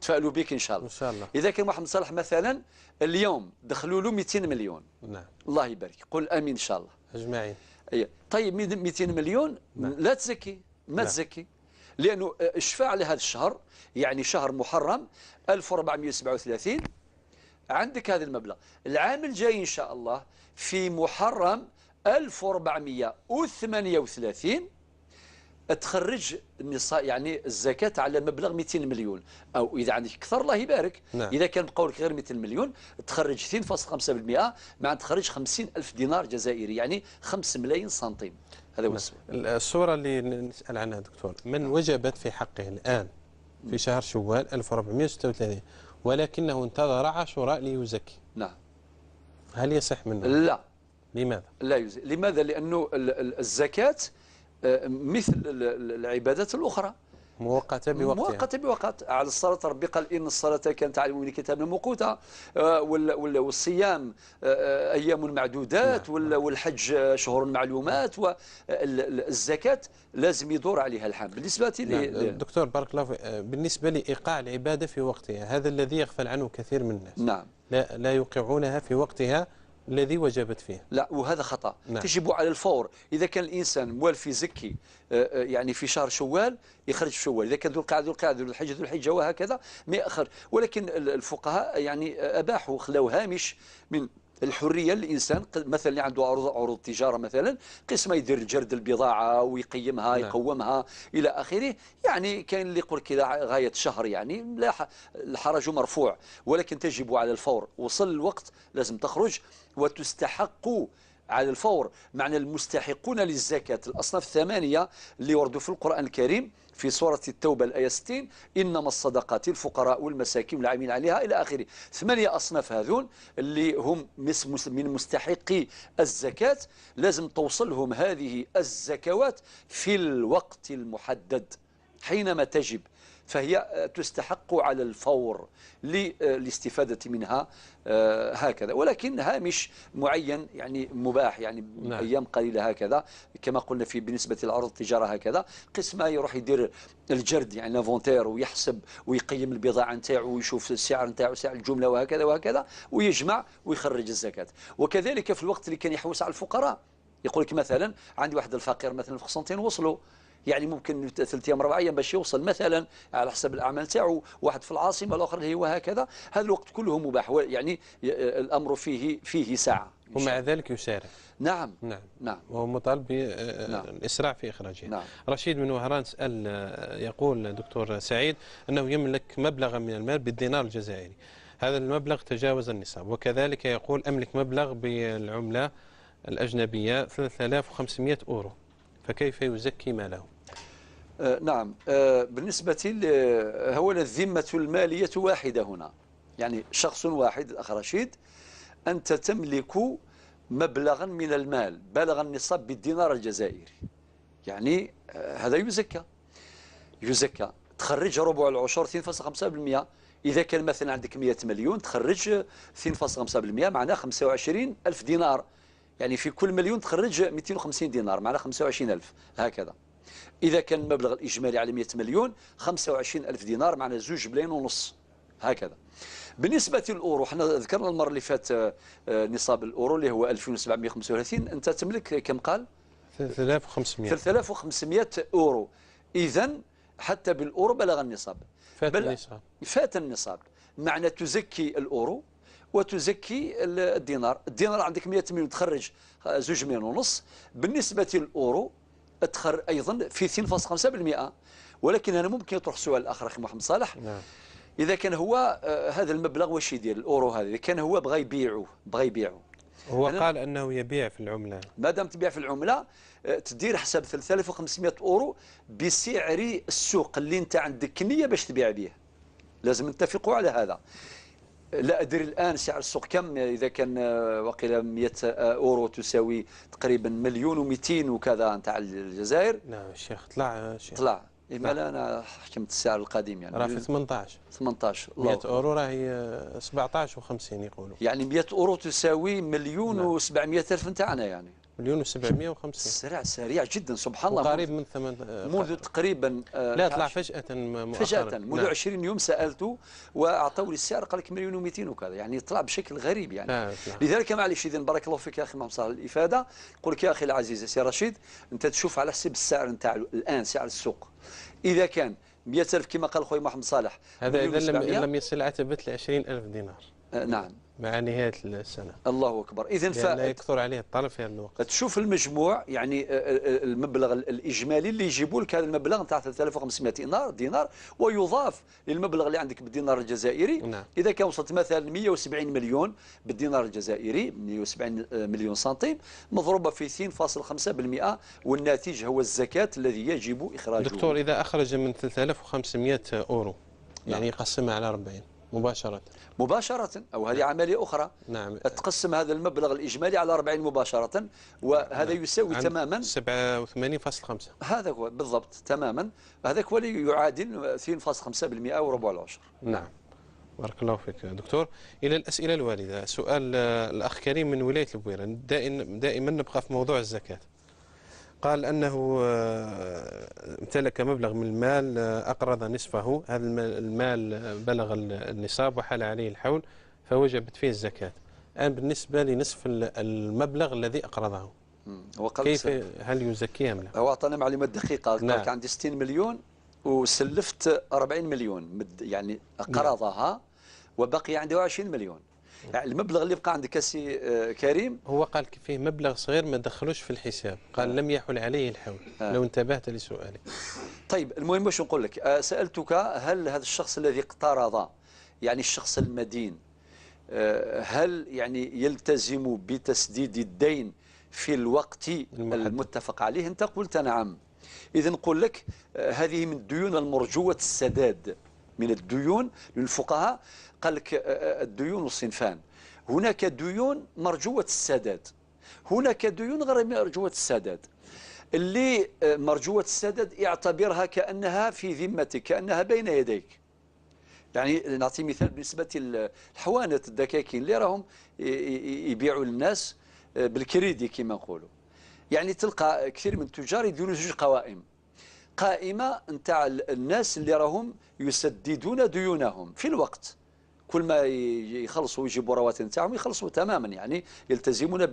تفائلوا بك إن شاء الله. إن شاء الله. إذا كان محمد صلاح مثلا اليوم دخلوا له 200 مليون. نعم. الله يبارك، قل آمين إن شاء الله. أجمعين. أيه. طيب 200 مليون. نعم. لا تزكي، ما نعم. تزكي، لأنه الشفاعة على هذا الشهر يعني شهر محرم 1437 عندك هذا المبلغ. العام الجاي إن شاء الله في محرم 1438 تخرج النصاب يعني الزكاة على مبلغ 200 مليون، أو إذا عندك أكثر الله يبارك. نعم. إذا كان بقوا لك غير 200 مليون تخرج 2.5% مع تخرج 50,000 دينار جزائري، يعني 5 ملايين سنتيم. هذا هو السؤال. الصورة اللي نسأل عنها دكتور، من وجبت في حقه الآن في شهر شوال 1436 ولكنه انتظر عاشوراء ليزكي. نعم. هل يصح منه؟ لا. لماذا؟ لا يزكي. لماذا؟ لأنه الزكاة مثل العبادات الأخرى مؤقتة بوقتها، مؤقتة بوقت. على الصلاة ربي قال إن الصلاة كانت على المؤمنين كتابا موقوتا، والصيام أيام معدودات، والحج شهور معلومات، والزكاة لازم يدور عليها الحال. بالنسبة لي دكتور بارك الله فيك، بالنسبة لإيقاع العبادة في وقتها، هذا الذي يغفل عنه كثير من الناس. نعم. لا يوقعونها في وقتها الذي وجبت فيه. لا، وهذا خطأ. نعم. تجب على الفور. إذا كان الإنسان موالف يزكي يعني في شهر شوال يخرج في شوال، إذا كان ذو القعدة ذو القعدة، ذو الحجة ذو الحجة، وهكذا ما يأخر. ولكن الفقهاء يعني أباحوا، خلاو هامش من الحرية للانسان، مثلا اللي عنده عروض تجارة مثلا، قسم يدير الجرد البضاعة ويقيمها. نعم. يقومها الى اخره. يعني كاين اللي يقول كذا غاية شهر، يعني لا الحرج مرفوع، ولكن تجب على الفور. وصل الوقت لازم تخرج وتستحق على الفور. معنى المستحقون للزكاة الأصناف الثمانية اللي وردوا في القرآن الكريم في سورة التوبة الآية 60: إنما الصدقات الفقراء والمساكين والعاملين عليها إلى آخره. 8 أصناف هذون اللي هم من مستحقي الزكاة، لازم توصلهم هذه الزكوات في الوقت المحدد حينما تجب، فهي تستحق على الفور للاستفادة منها هكذا. ولكن هامش معين يعني مباح، يعني نعم. أيام قليلة هكذا، كما قلنا في بالنسبة للعروض التجارة هكذا، قسمة يروح يدير الجرد يعني l'inventaire ويحسب ويقيم البضاعة نتاعو ويشوف السعر نتاعو، سعر الجملة وهكذا وهكذا، ويجمع ويخرج الزكاة. وكذلك في الوقت اللي كان يحوس على الفقراء، يقول لك مثلا عندي واحد الفقير مثلا في قسنطين وصلوا، يعني ممكن 3 ايام 4 ايام باش يوصل مثلا على حسب الاعمال تاعو، واحد في العاصمة الاخر اللي هو هكذا. هذا الوقت كله مباح، يعني الامر فيه ساعة، ومع ذلك يسارع. نعم نعم نعم، وهو مطالب بالاسراع في اخراجه. نعم. رشيد من وهران سال، يقول دكتور سعيد انه يملك مبلغا من المال بالدينار الجزائري، هذا المبلغ تجاوز النصاب، وكذلك يقول املك مبلغ بالعملة الاجنبية 3500 اورو، فكيف يزكي ماله؟ نعم. بالنسبة هو الذمة المالية واحدة هنا، يعني شخص واحد الأخ رشيد، أنت تملك مبلغا من المال بلغ النصاب بالدينار الجزائري، يعني هذا يزكى، يزكى تخرج ربع العشر 2.5%. إذا كان مثلا عندك 100 مليون تخرج 2.5%، معناه 25 ألف دينار، يعني في كل مليون تخرج 250 دينار، معناه 25 ألف هكذا. إذا كان المبلغ الإجمالي على 100 مليون 25 ألف دينار، معناه 2.5 مليون هكذا. بالنسبة للأورو، احنا ذكرنا المرة اللي فات نصاب الأورو اللي هو 2735، أنت تملك كم قال؟ 3500. 3500 أورو. إذا حتى بالأورو بلغ النصاب. فات النصاب. فات النصاب، معنى تزكي الأورو وتزكي الدينار. الدينار عندك 100 مليون تخرج 2.5 مليون. بالنسبة للأورو تخرج أيضا في 2.5%. ولكن هنا ممكن يطرح سؤال آخر أخي محمد صالح. نعم. إذا كان هو هذا المبلغ واش يدير الأورو هذا؟ إذا كان هو بغى يبيعه، هو قال أنه يبيع في العملة. ما دام تبيع في العملة تدير حساب 3500 أورو بسعر السوق اللي أنت عندك نية باش تبيع به. لازم نتفقوا على هذا. لا أدري الآن سعر السوق كم، إذا كان وقيل 100 أورو تساوي تقريبا 1,200,000 وكذا نتاع الجزائر. نعم الشيخ طلع الشيخ طلع. إما لا أنا حكمت السعر القديم، يعني راه في 18 18 100 أورو راهي 17.50 يقولوا، يعني 100 أورو تساوي 1,700,000 نتاعنا، يعني 1,750,000. السرع سريع جدا سبحان الله، قريب من ثمن منذ تقريبا لا طلع فجأة مؤخرا، فجأة منذ نعم. 20 يوم سألته وأعطوا لي السعر، قال لك 1,200,000 وكذا، يعني طلع بشكل غريب يعني. نعم. لذلك معليش، إذا بارك الله فيك يا أخي محمد صالح الإفادة. نقول لك يا أخي العزيز سي رشيد، أنت تشوف على حسب السعر نتاع الآن، سعر السوق. إذا كان 100,000 كما قال خويا محمد صالح، هذا إذا لم يصل عتبة 20,000 دينار. نعم، مع نهاية السنة. الله أكبر. إذن لا يكثر عليه الطلب في هذا الوقت. تشوف المجموع، يعني المبلغ الإجمالي اللي يجيبوا لك هذا المبلغ نتاع 3500 دينار، ويضاف للمبلغ اللي عندك بالدينار الجزائري. نعم. إذا كان وصلت مثلا 170 مليون بالدينار الجزائري، 170 مليون سنتيم مضروبة في 2.5%، والناتج هو الزكاة الذي يجب إخراجه. دكتور، إذا أخرج من 3500 أورو، يعني يقسمها على 40 مباشرة. مباشرة، أو هذه عملية أخرى. نعم. تقسم هذا المبلغ الإجمالي على 40 مباشرة، وهذا نعم. يساوي تماما 87.5. هذا هو بالضبط تماما، هذاك هو اللي يعادل 2.5% وربع العشر. نعم، بارك الله فيك دكتور. إلى الأسئلة الواردة، سؤال الأخ كريم من ولاية البويرة، دائما نبقى في موضوع الزكاة. قال أنه امتلك مبلغ من المال، أقرض نصفه، هذا المال بلغ النصاب وحال عليه الحول فوجبت فيه الزكاة. الآن بالنسبة لنصف المبلغ الذي أقرضه، كيف، هل يزكي أم لا؟ هو أعطانا معلومات دقيقة. قال نعم. عندي 60 مليون وسلفت 40 مليون، يعني قرضها، نعم. وبقي عنده 20 مليون. يعني المبلغ اللي بقى عندك سي كريم، هو قال فيه مبلغ صغير ما دخلوش في الحساب، قال لم يحل عليه الحول. لو انتبهت لسؤالي. طيب المهم واش نقول لك، سألتك هل هذا الشخص الذي اقترض، يعني الشخص المدين، هل يعني يلتزم بتسديد الدين في الوقت المتفق عليه؟ أنت قلت نعم. إذا نقول لك هذه من الديون المرجوة السداد، من الديون للفقهاء قال لك الديون صنفان، هناك ديون مرجوة السداد، هناك ديون غير مرجوة السداد. اللي مرجوة السداد اعتبرها كأنها في ذمتك، كأنها بين يديك. يعني نعطي مثال بالنسبة للحوانت الدكاكين اللي راهم يبيعوا للناس بالكريدي كما نقولوا، يعني تلقى كثير من التجار يديروا زوج قوائم، قائمة نتاع الناس اللي راهم يسددون ديونهم في الوقت، كل ما يخلصوا يجيبوا رواتب نتاعهم يخلصوا تماما، يعني يلتزمون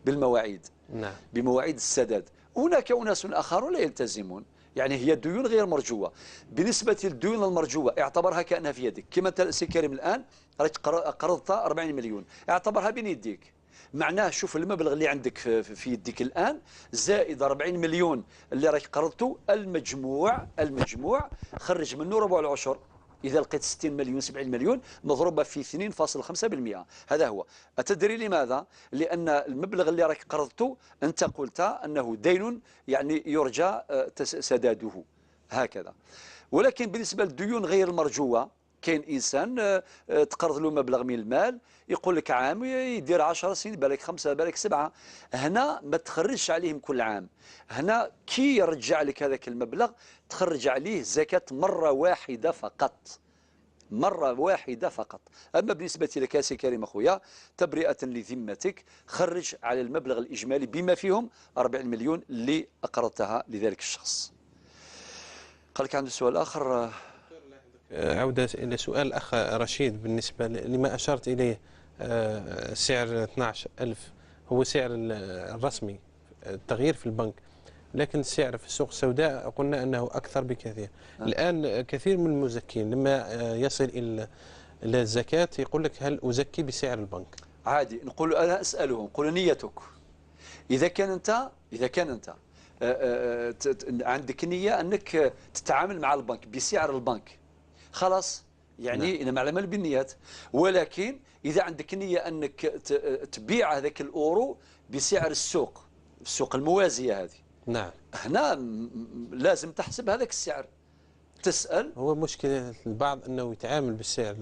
بالمواعيد، نعم، بمواعيد السداد. هناك أناس آخرون لا يلتزمون، يعني هي الديون غير مرجوة. بالنسبة للديون المرجوة اعتبرها كأنها في يدك، كما انت سي كريم الآن راك قرضت 40 مليون، اعتبرها بين يديك، معناه شوف المبلغ اللي عندك في يديك الآن زائد 40 مليون اللي راك قرضته، المجموع خرج منه ربع العشر. إذا لقيت 60 مليون 70 مليون مضروبة في 2.5%، هذا هو. أتدري لماذا؟ لأن المبلغ اللي راك قرضته أنت قلت أنه دين يعني يرجى سداده هكذا. ولكن بالنسبة للديون غير المرجوة، كاين إنسان تقرض له مبلغ من المال يقول لك عام يدير 10 سنين، بالك 5 بالك 7، هنا ما تخرجش عليهم كل عام. هنا كي يرجع لك هذاك المبلغ تخرج عليه زكاة مرة واحدة فقط، مرة واحدة فقط. أما بالنسبة لك سي كريم أخويا، تبرئة لذمتك خرج على المبلغ الإجمالي بما فيهم 40 مليون اللي أقرضتها لذلك الشخص. قال لك عنده سؤال آخر. عودة إلى سؤال الأخ رشيد بالنسبة لما أشرت إليه، سعر 12,000 هو سعر الرسمي، التغيير في البنك، لكن السعر في السوق السوداء قلنا أنه أكثر بكثير. الآن كثير من المزكين لما يصل إلى الزكاة يقول لك هل أزكي بسعر البنك؟ عادي، نقول أنا أسأله، نقول نيتك، إذا كان أنت عندك نية أنك تتعامل مع البنك بسعر البنك، خلاص يعني نعم. إنما الأعمال بالنيات. ولكن إذا عندك نية أنك تبيع هذاك الأورو بسعر السوق، السوق الموازية هذه، نعم، هنا لازم تحسب هذاك السعر، تسأل. هو مشكلة البعض أنه يتعامل بالسعر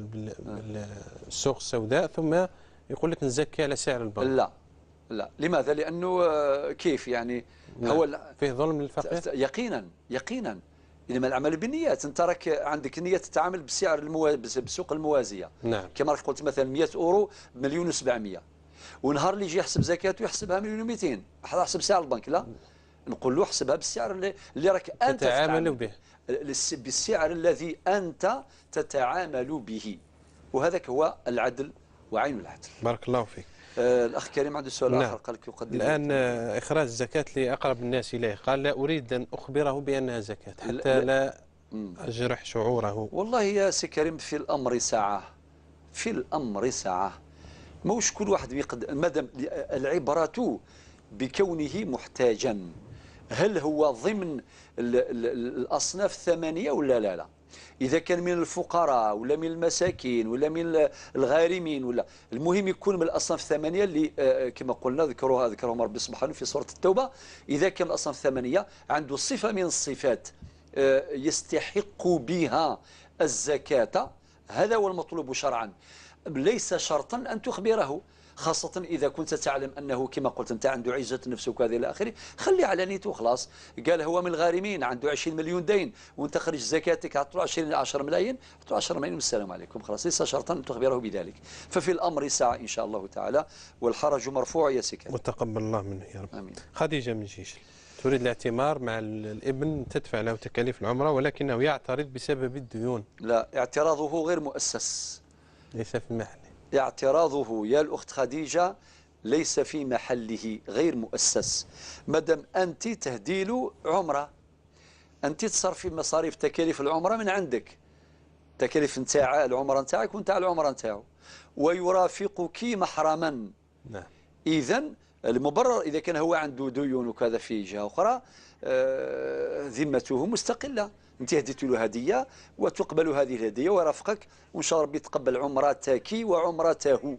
بالسوق السوداء ثم يقول لك نزكي على سعر البنك. لا لا، لماذا؟ لأنه كيف يعني، نعم. هو فيه ظلم للفقير؟ يقينا يقينا، إنما الأعمال بالنيات. أنت راك عندك نية تتعامل بسعر بالسوق الموازية، نعم. كما راك قلت مثلا 100 أورو 1,700,000، ونهار اللي يجي يحسب زكاته يحسبها 1,200,000، حسب سعر البنك. لا، نقول له احسبها بالسعر اللي راك أنت تتعامل به، بالسعر الذي أنت تتعامل به، وهذاك هو العدل وعين العدل. بارك الله فيك. الأخ كريم عنده سؤال، نعم. آخر قال لك يقدم الآن إخراج الزكاة لأقرب الناس إليه، قال لا أريد أن أخبره بأنها زكاة حتى لا أجرح شعوره. والله يا سي كريم في الأمر ساعة، في الأمر ساعة، موش كل واحد بيقدر، مادام العبرة بكونه محتاجا، هل هو ضمن الأصناف الثمانية ولا لا؟ لا، إذا كان من الفقراء ولا من المساكين ولا من الغارمين ولا، المهم يكون من الأصناف الثمانية اللي كما قلنا ذكرهم ربي سبحانه في سورة التوبة. إذا كان الأصناف الثمانية عنده صفة من الصفات يستحق بها الزكاة، هذا هو المطلوب شرعا، ليس شرطا أن تخبره، خاصة إذا كنت تعلم أنه كما قلت أنت عنده عزة نفسه وكذا إلى آخره، خلي على نيته خلاص. قال هو من الغارمين عنده 20 مليون دين، وأنت خرج زكاتك عطوا 10 ملايين، عطوا 10 ملايين والسلام عليكم، خلاص، ليس شرطا أن تخبره بذلك. ففي الأمر ساعة إن شاء الله تعالى، والحرج مرفوع يا سكان. وتقبل الله منه يا رب. آمين. خديجة من جيش تريد الاعتمار مع الابن، تدفع له تكاليف العمرة ولكنه يعترض بسبب الديون. لا، اعتراضه غير مؤسس، ليس في محله. اعتراضه يا الأخت خديجة ليس في محله، غير مؤسس. مادام أنت تهديله عمرة، أنت تصرفي مصاريف تكاليف العمرة من عندك، تكاليف نتاع العمرة نتاعك ونتاع العمرة نتاعو، ويرافقك محرما. نعم. اذا المبرر اذا كان هو عنده ديون وكذا في جهة اخرى، ذمته مستقلة، انت هديت له هديه وتقبل هذه الهدية ورافقك، وان شاء الله ربي يتقبل عمرتك وعمرته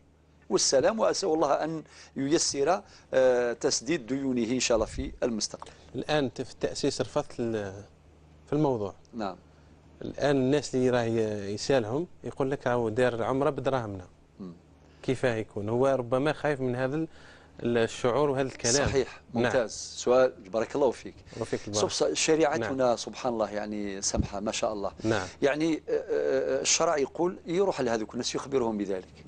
والسلام، واسال الله ان ييسر تسديد ديونه ان شاء الله في المستقبل. الان انت في التاسيس رفضت في الموضوع. نعم. الان الناس اللي راه يسالهم يقول لك راهو دار العمرة بدراهمنا. كيفاه يكون؟ هو ربما خايف من هذا الشعور وهذا الكلام. صحيح. ممتاز. نعم. سؤال بارك الله فيك. وفيك البارك. شريعتنا. نعم. سبحان الله، يعني سمحة ما شاء الله. نعم. يعني الشرع يقول يروح لهذوك الناس يخبرهم بذلك،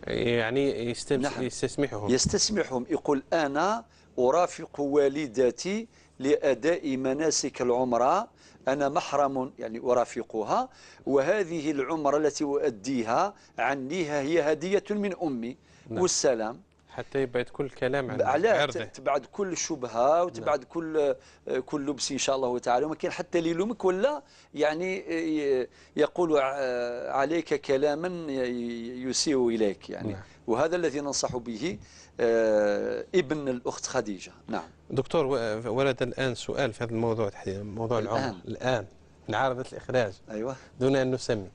يعني نعم. يستسمحهم. يستسمحهم، يقول أنا أرافق والدتي لأداء مناسك العمرة، أنا محرم يعني أرافقها، وهذه العمرة التي أؤديها عنيها هي هدية من أمي. نعم. والسلام. حتى يبعد كل كلام عن عرضه، تبعد كل شبهة وتبعد. نعم. كل لبس إن شاء الله تعالى، وما كاين حتى اللي يلومك ولا يعني يقول عليك كلاما يسيء إليك يعني. نعم. وهذا الذي ننصح به ابن الأخت خديجة. نعم. دكتور، ورد الآن سؤال في هذا الموضوع تحديدا، موضوع العمر الآن من عارضة الإخراج. أيوة. دون أن نسمي،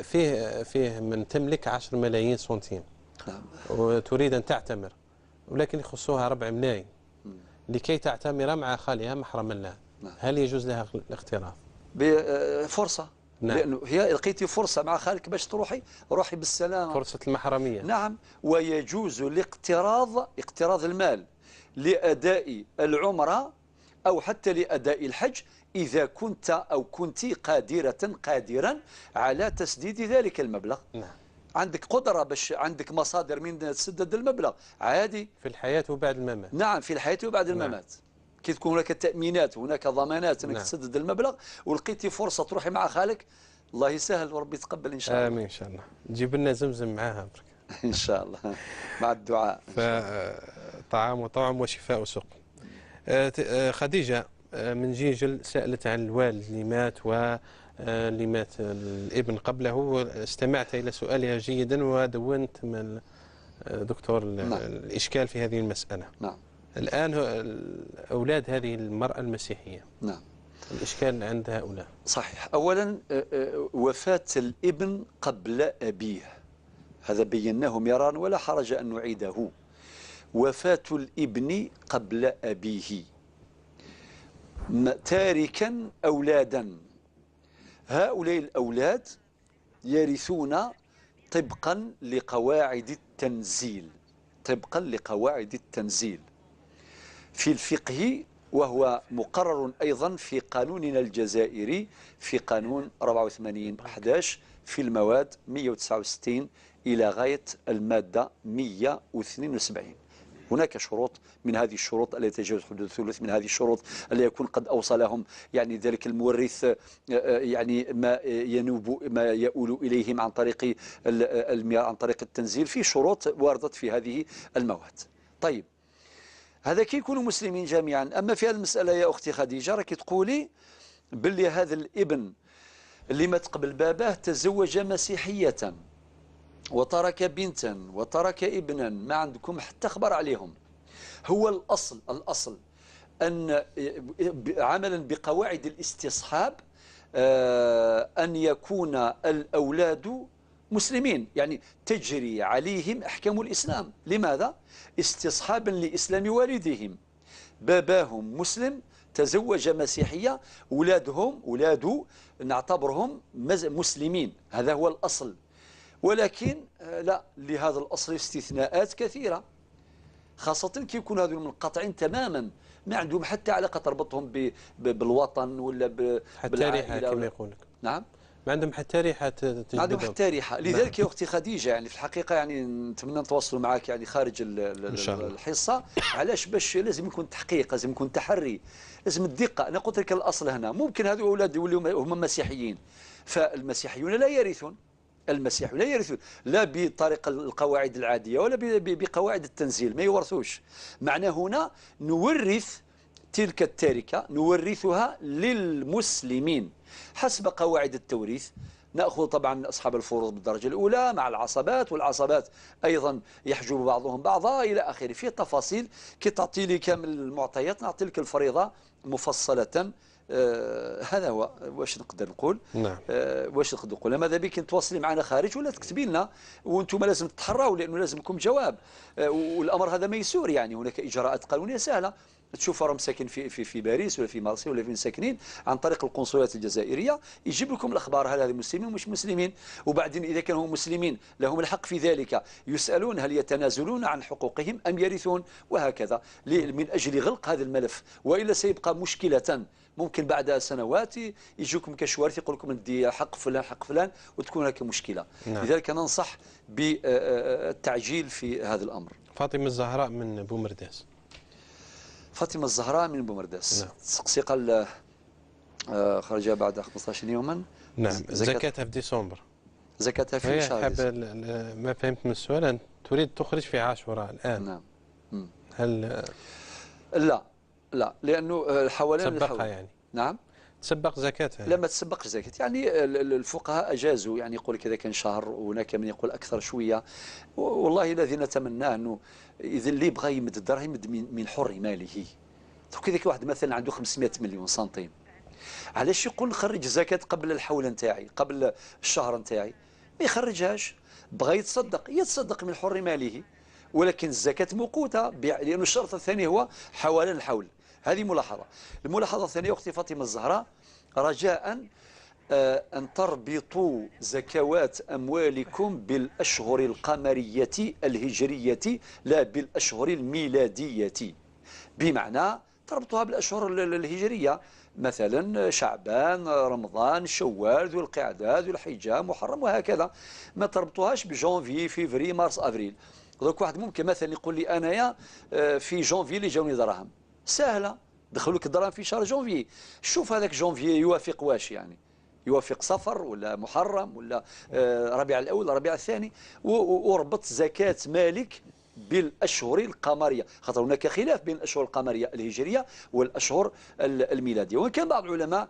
فيه من تملك 10 ملايين سنتيم. نعم. وتريد أن تعتمر، ولكن يخصوها 4 ملايين لكي تعتمر مع خالها محرما لها. نعم. هل يجوز لها الاقتراض؟ بفرصة. نعم. لأنه هي لقيتي فرصة مع خالك باش تروحي، روحي بالسلامة. فرصة المحرمية. نعم. ويجوز الاقتراض، اقتراض المال لأداء العمرة أو حتى لأداء الحج إذا كنت أو كنت قادرا على تسديد ذلك المبلغ. نعم. عندك قدرة باش، عندك مصادر من تسدد المبلغ عادي. في الحياة وبعد الممات. نعم، في الحياة وبعد الممات. نعم. كي تكون هناك تأمينات، هناك ضمانات انك نعم. تسدد المبلغ، ولقيتي فرصة تروحي مع خالك، الله يسهل وربي يتقبل إن شاء الله. آمين إن شاء الله. تجيب لنا زمزم معاها برك. إن شاء الله مع الدعاء. فطعام وطعم وشفاء وسقم. خديجة من جيجل سألت عن الوالد اللي مات واللي مات الابن قبله. استمعت إلى سؤالها جيدا ودونت من دكتور. نعم. الإشكال في هذه المسألة. نعم. الآن أولاد هذه المرأة المسيحية. نعم. الإشكال عند هؤلاء. صحيح. أولا وفاة الابن قبل أبيه، هذا بيناه مرارا ولا حرج أن نعيده. وفاة الابن قبل أبيه تاركا أولادا، هؤلاء الأولاد يرثون طبقا لقواعد التنزيل، طبقا لقواعد التنزيل في الفقه، وهو مقرر أيضا في قانوننا الجزائري في قانون 84/11 في المواد 169 إلى غاية المادة 172. هناك شروط، من هذه الشروط التي تجاوز حدود الثلث، من هذه الشروط التي يكون قد أوصلهم يعني ذلك المورث يعني ما ينوب ما يؤول إليهم عن طريق عن طريق التنزيل، في شروط وردت في هذه المواد. طيب، هذا كي يكونوا مسلمين جميعا. أما في هذه المسألة يا أختي خديجة راكي تقولي باللي هذا الابن اللي مات قبل باباه تزوج مسيحية وترك بنتا وترك ابنا، ما عندكم حتى خبر عليهم. هو الأصل، الأصل أن عملا بقواعد الاستصحاب أن يكون الأولاد مسلمين، يعني تجري عليهم أحكام الإسلام. لماذا؟ استصحابا لإسلام والدهم. باباهم مسلم تزوج مسيحية، أولادهم أولاده نعتبرهم مسلمين، هذا هو الأصل. ولكن لا، لهذا الأصل استثناءات كثيرة، خاصة كي يكون هذول منقطعين تماما، ما عندهم حتى علاقة تربطهم بالوطن ولا حتى ريحة كما يقول لك. نعم، ما عندهم حتى ريحة، ما عندهم حتى ريحة. لذلك يا أختي خديجة يعني في الحقيقة يعني نتمنى نتواصلوا معك يعني خارج الحصة. علاش؟ باش لازم يكون تحقيق، لازم يكون تحري، لازم الدقة. أنا قلت لك الأصل هنا ممكن هذو أولاد يوليوا هم مسيحيين، فالمسيحيون لا يرثون، المسيح لا يرثون لا بطريقة القواعد العادية ولا بقواعد التنزيل، ما يورثوش. معناه هنا نورث تلك التركة، نورثها للمسلمين حسب قواعد التوريث. نأخذ طبعا أصحاب الفروض بالدرجة الأولى مع العصبات، والعصبات أيضا يحجب بعضهم بعضا إلى آخره. في تفاصيل كي تعطي لي كامل المعطيات نعطي لك الفريضة مفصلة. هذا هو واش نقدر نقول. نعم. واش نقدر نقول، ماذا بك تواصلي معنا خارج ولا تكتبي لنا، وانتم لازم تتحراوا لانه لازمكم جواب، والامر هذا ميسور، يعني هناك اجراءات قانونية سهلة. تشوف راهم ساكن في في في باريس ولا في مارسيل ولا فين ساكنين، عن طريق القنصليات الجزائرية يجيب لكم الاخبار هل هذا مسلمين ومش مسلمين، وبعدين اذا كانوا مسلمين لهم الحق في ذلك، يسالون هل يتنازلون عن حقوقهم ام يرثون، وهكذا من اجل غلق هذا الملف، والا سيبقى مشكلة. ممكن بعد سنوات يجوكم كشوارث يقول لكم ندي حق فلان حق فلان، وتكون هناك مشكلة. نعم. لذلك ننصح بالتعجيل في هذا الامر. فاطمة الزهراء من بومرداس. فاطمة الزهراء من بومرداس. نعم. تسقسي قال خرج بعد 15 يوما. نعم. زكاتها في ديسمبر. زكاتها في شهر ديسمبر. ما فهمت من السؤال أن تريد تخرج في عاشوراء الآن. نعم. هل لا لا، لأنه الحولان تسبقها يعني. نعم، تسبق زكاتها. لا، ما تسبقش زكاة، يعني الفقهاء أجازوا، يعني يقول كذا كان شهر، وهناك من يقول أكثر شوية. والله الذي نتمناه أنه إذا اللي بغى يمد الدراهم يمد من حر ماله. كذا واحد مثلا عنده 500 مليون سنتيم، علاش يقول نخرج زكاة قبل الحول نتاعي، قبل الشهر نتاعي؟ ما يخرجهاش. بغى يتصدق يتصدق من حر ماله، ولكن الزكاة موقوتة، لأن الشرط الثاني هو حوالين الحول. هذه ملاحظة. الملاحظة الثانية أختي فاطمة الزهراء، رجاء أن تربطوا زكوات أموالكم بالأشهر القمرية الهجرية لا بالأشهر الميلادية، بمعنى تربطوها بالأشهر الهجرية، مثلا شعبان، رمضان، شوال، ذو القعدة، ذو الحجة، محرم، وهكذا. ما تربطوهاش ب janvier، février، mars، avril. دوك واحد ممكن مثلا يقول لي أنايا في جانفي اللي جاوني دراهم، سهلة، دخلوا لك الدراهم في شهر جانفي، شوف هذاك جانفي يوافق واش، يعني يوافق صفر ولا محرم ولا ربيع الأول ربيع الثاني، وربط زكاة مالك بالأشهر القمرية، خاطر هناك خلاف بين الأشهر القمرية الهجرية والأشهر الميلادية. وإن كان بعض العلماء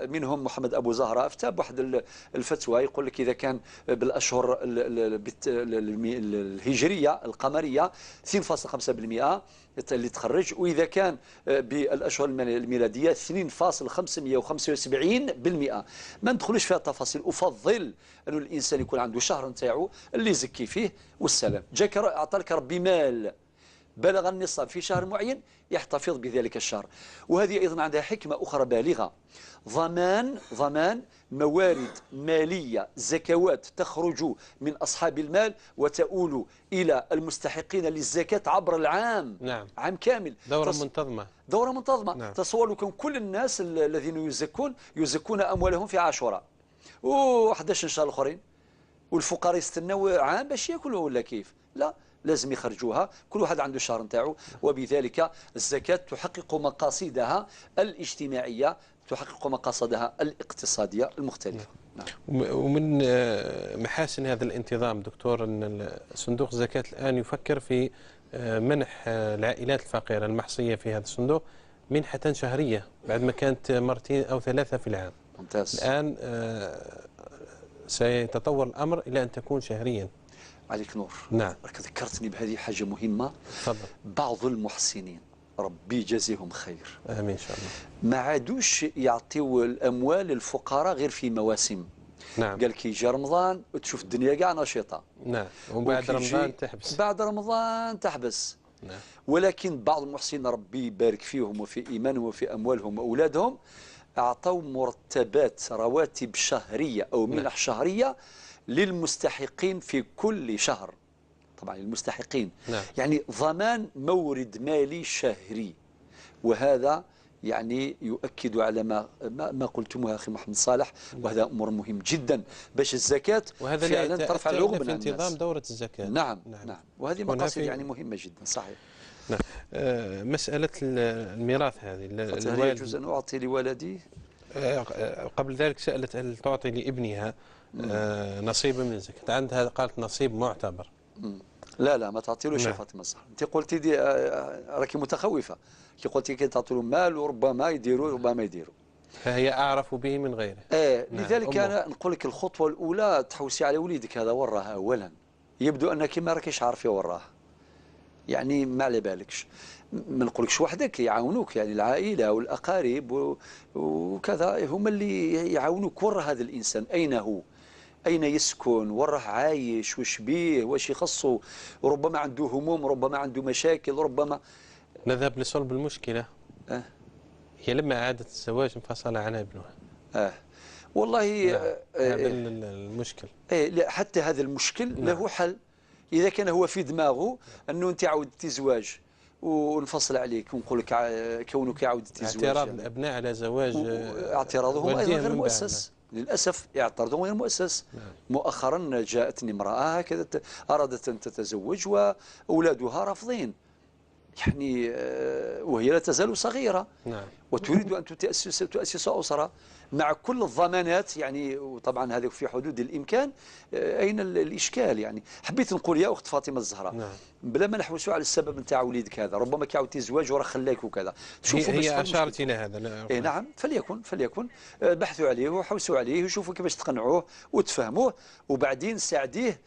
منهم محمد أبو زهرة أفتى بواحد الفتوى يقول لك إذا كان بالأشهر الهجرية القمرية 2.5% اللي تخرج، وإذا كان بالأشهر الميلادية 2.575%. ما ندخلوش فيها تفاصيل، أفضل أن الإنسان يكون عنده شهر نتاعو اللي يزكي فيه والسلام. جاك أعطاك ربي مال بلغ النصاب في شهر معين يحتفظ بذلك الشهر. وهذه أيضا عندها حكمة أخرى بالغة، ضمان موارد مالية، زكوات تخرج من أصحاب المال وتؤول إلى المستحقين للزكاة عبر العام. نعم. عام كامل، دورة منتظمة. دورة منتظمة. نعم. تصور لكم كل الناس الذين يزكون أموالهم في عاشوراء و11 شهر الآخرين، والفقراء يستناو عام باش ياكلوا ولا كيف؟ لا، لازم يخرجوها، كل واحد عنده الشهر نتاعو. وبذلك الزكاة تحقق مقاصدها الاجتماعية، تحقق مقاصدها الاقتصادية المختلفة. نعم. ومن محاسن هذا الانتظام دكتور أن صندوق الزكاة الآن يفكر في منح العائلات الفقيرة المحصية في هذا الصندوق منحة شهرية بعد ما كانت مرتين أو ثلاثة في العام. ممتاز. الآن سيتطور الأمر إلى أن تكون شهريا. عليك نور. نعم. ذكرتني بهذه حاجة مهمة. تفضل. بعض المحسنين ربي يجازيهم خير، آمين إن شاء الله، ما عادوش يعطيو الأموال للفقراء غير في مواسم. نعم. قال كي يجي رمضان وتشوف الدنيا كاع نشيطة. نعم. وبعد رمضان تحبس. بعد رمضان تحبس. نعم. ولكن بعض المحسنين ربي يبارك فيهم وفي إيمانهم وفي أموالهم وأولادهم، أعطوا مرتبات رواتب شهرية أو منح نعم. شهرية للمستحقين في كل شهر. طبعا للمستحقين. نعم. يعني ضمان مورد مالي شهري، وهذا يعني يؤكد على ما قلتموه أخي محمد صالح، وهذا أمر مهم جدا باش الزكاة وهذا فعلا ترفع الرغبة في انتظام دورة الزكاة. نعم. نعم. نعم. وهذه مقاصد يعني مهمة جدا. صحيح. نعم. مسألة الميراث هذه، هل يجوز أن أعطي لولدي؟ قبل ذلك سألت هل تعطي لابنها نصيبا من الزكاة، عندها قالت نصيب معتبر. لا لا، ما تعطيلوش يا نعم. فاطمة الزهراء، انت قلتي دي راكي متخوفه كي قلتي كي تعطي له مال وربما يديروا ربما يديروا. فهي أعرف به من غيره. نعم. لذلك أنا نقول لك الخطوة الأولى تحوسي على وليدك هذا وراه أولا. يبدو أنك ما راكيش عارفة وراه، يعني ما على بالكش. ما نقولكش وحدك، يعاونوك يعني العائلة والأقارب وكذا، هم اللي يعاونوك ورا هذا الإنسان، أين هو، أين يسكن، وراه عايش، واش بيه، واش يخصه، ربما عنده هموم، ربما عنده مشاكل، ربما. نذهب لصلب المشكلة. هي لما عادت الزواج انفصل عنها ابنها. والله نعم. هذا المشكل. لا، حتى هذا المشكل نعم. له حل. إذا كان هو في دماغه أنه أنت عاودتي زواج ونفصل عليك ونقول لك كونك عاودتي زواج، اعتراض يعني الأبناء على زواج اعتراضهم أيضا غير مؤسس. للأسف اعتراضهم غير مؤسس. نعم. مؤخرا جاءتني امرأة هكذا أرادت أن تتزوج وأولادها رافضين، يعني وهي لا تزال صغيرة. نعم. وتريد أن تؤسس أسرة مع كل الضمانات، يعني وطبعا هذا في حدود الإمكان. أين الإشكال؟ يعني حبيت نقول يا أخت فاطمة الزهراء، نعم. بلا ما نحوسوا على السبب نتاع وليدك هذا، ربما كي عاودتي زواج وراه خلاك وكذا. شوفوا هي أشارت إلى هذا. إيه نعم، فليكن بحثوا عليه وحوسوا عليه وشوفوا كيفاش تقنعوه وتفهموه، وبعدين ساعديه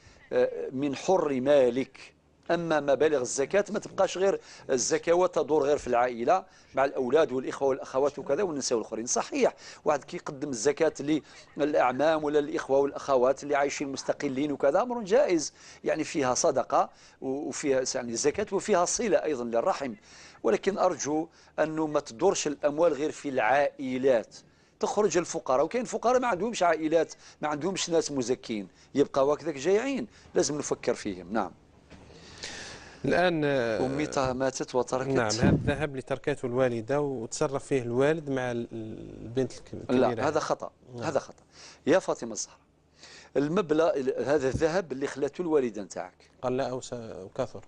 من حر مالك. أما مبالغ الزكاة ما تبقاش غير الزكاوات تدور غير في العائلة مع الأولاد والإخوة والأخوات وكذا وننساو الآخرين. صحيح واحد كيقدم الزكاة للأعمام ولا الإخوة والأخوات اللي عايشين مستقلين وكذا، أمر جائز، يعني فيها صدقة وفيها يعني الزكاة وفيها صلة أيضا للرحم. ولكن أرجو أنه ما تدورش الأموال غير في العائلات، تخرج الفقراء، وكاين فقراء ما عندهمش عائلات، ما عندهمش ناس مزكين، يبقاو هكذاك جايعين، لازم نفكر فيهم. نعم. الآن أمي ماتت وتركت. نعم، هذا الذهب اللي تركته الوالدة وتصرف فيه الوالد مع البنت الكبيرة. لا، هذا خطأ. نعم. هذا خطأ يا فاطمة الزهراء. المبلغ هذا الذهب اللي خلاته الوالدة نتاعك قل أو كثر،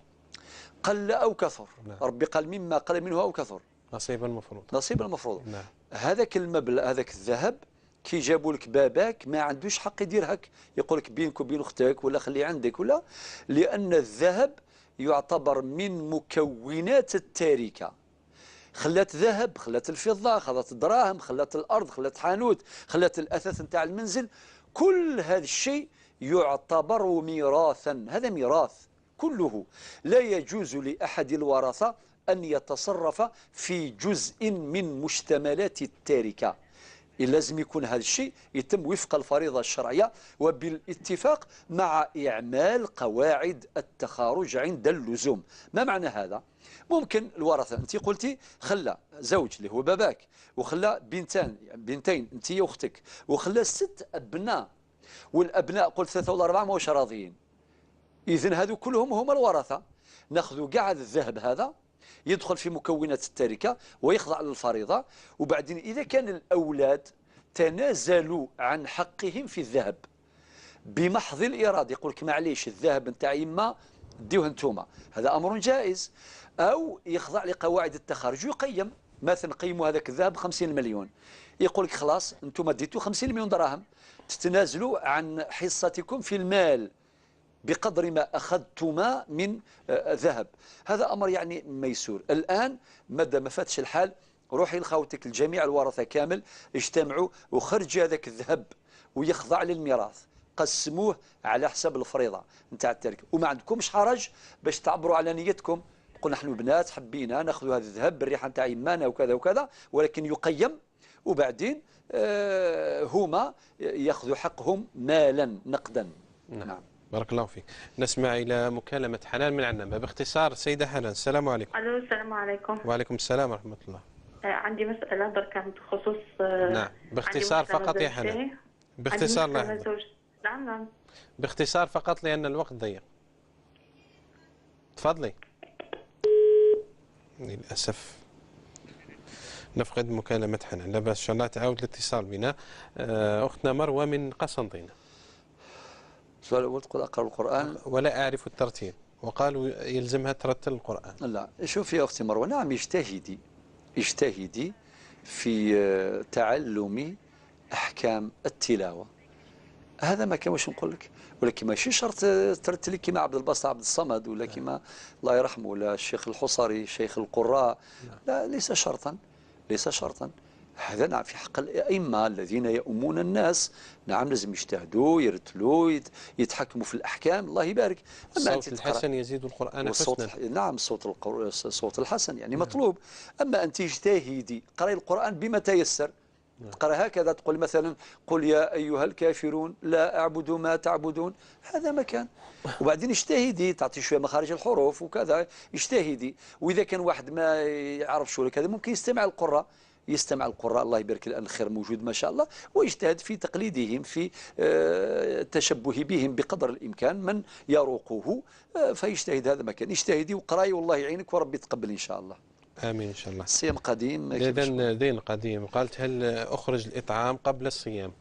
قل أو كثر. نعم. ربي قال مما قل منه أو كثر، نصيبا مفروض، نصيبا مفروض. نعم. هذاك المبلغ، هذاك الذهب كي جابوا لك باباك ما عندوش حق يدير هك، يقول لك بينك وبين اختك ولا خلي عندك ولا، لأن الذهب يعتبر من مكونات التركة. خلات ذهب، خلات الفضة، خلات الدراهم، خلات الأرض، خلات حانوت، خلات الأثاث نتاع المنزل، كل هذا الشيء يعتبر ميراثا. هذا ميراث كله، لا يجوز لأحد الورثة أن يتصرف في جزء من مشتملات التركة. لازم يكون هذا الشيء يتم وفق الفريضة الشرعية وبالاتفاق مع إعمال قواعد التخارج عند اللزوم. ما معنى هذا؟ ممكن الورثة، أنت قلتي خلى زوج اللي هو باباك، وخلى بنتين أنت وأختك، وخلى 6 أبناء، والأبناء قلت 3 ولا 4 ماهوش راضيين، إذن هذو كلهم هما الورثة. ناخذ كاع الذهب هذا يدخل في مكونات التركة ويخضع للفريضة. وبعدين إذا كان الأولاد تنازلوا عن حقهم في الذهب بمحض الإرادة، يقول لك معليش الذهب نتاع يما ديوه انتوما، هذا أمر جائز. أو يخضع لقواعد التخارج ويقيم، مثلا قيموا هذاك الذهب 50 مليون، يقول لك خلاص انتوما ديتوا 50 مليون دراهم، تتنازلوا عن حصتكم في المال بقدر ما أخذتما من ذهب. هذا أمر يعني ميسور. الآن مدى ما فاتش الحال، روحي لخوتك الجميع الورثة كامل اجتمعوا وخرج هذاك الذهب ويخضع للميراث، قسموه على حسب الفريضة نتاع التركة، وما عندكمش حرج باش تعبروا على نيتكم. قلنا نحن بنات حبينا ناخذ هذا الذهب بالريحة نتاع يمانا وكذا وكذا، ولكن يقيم، وبعدين هما ياخذوا حقهم مالا نقدا. نعم. بارك الله فيك. نسمع إلى مكالمة حنان من عنابة. باختصار سيدة حنان، السلام عليكم. ألو، السلام عليكم. وعليكم السلام ورحمة الله. عندي مسألة برك بخصوص. نعم، باختصار فقط يا حنان. باختصار. لا. نعم نعم. باختصار فقط لأن الوقت ضيق. تفضلي. للأسف نفقد مكالمة حنان، لا بأس إن شاء الله تعاود الاتصال بنا. أختنا مروة من قسنطينة. السؤال الأول تقول أقرأ القرآن ولا أعرف الترتيب، وقالوا يلزمها ترتل القرآن. لا، شوفي يا أختي مروة، نعم اجتهدي في تعلم أحكام التلاوة، هذا ما كان واش نقول لك، ولكن ماشي شرط ترتلي كما عبد الباسط عبد الصمد ولا كما الله يرحمه ولا الشيخ الحصري شيخ القراء، لا، ليس شرطا، ليس شرطا. هذا نعم في حق الأئمة الذين يؤمون الناس، نعم لازم يجتهدوا، يرتلوا، يتحكموا في الأحكام، الله يبارك. أما الصوت الحسن يزيد القرآن حسنا. نعم الصوت الحسن يعني مطلوب. أما أنت اجتهدي، قرأي القرآن بما تيسر. تقرأ هكذا، تقول مثلا قل يا أيها الكافرون لا أعبد ما تعبدون، هذا مكان. وبعدين اجتهدي، تعطي شوية مخارج الحروف وكذا، اجتهدي. وإذا كان واحد ما يعرف شو كذا ممكن يستمع القراء، يستمع القراء، الله يبارك، الآن الخير موجود ما شاء الله، ويجتهد في تقليدهم، في التشبه بهم بقدر الإمكان، من يروقه فيجتهد. هذا مكان، اجتهدي وقراي والله يعينك وربي يتقبل إن شاء الله. آمين إن شاء الله. الصيام قديم. إذن دين قديم. قالت هل أخرج الإطعام قبل الصيام؟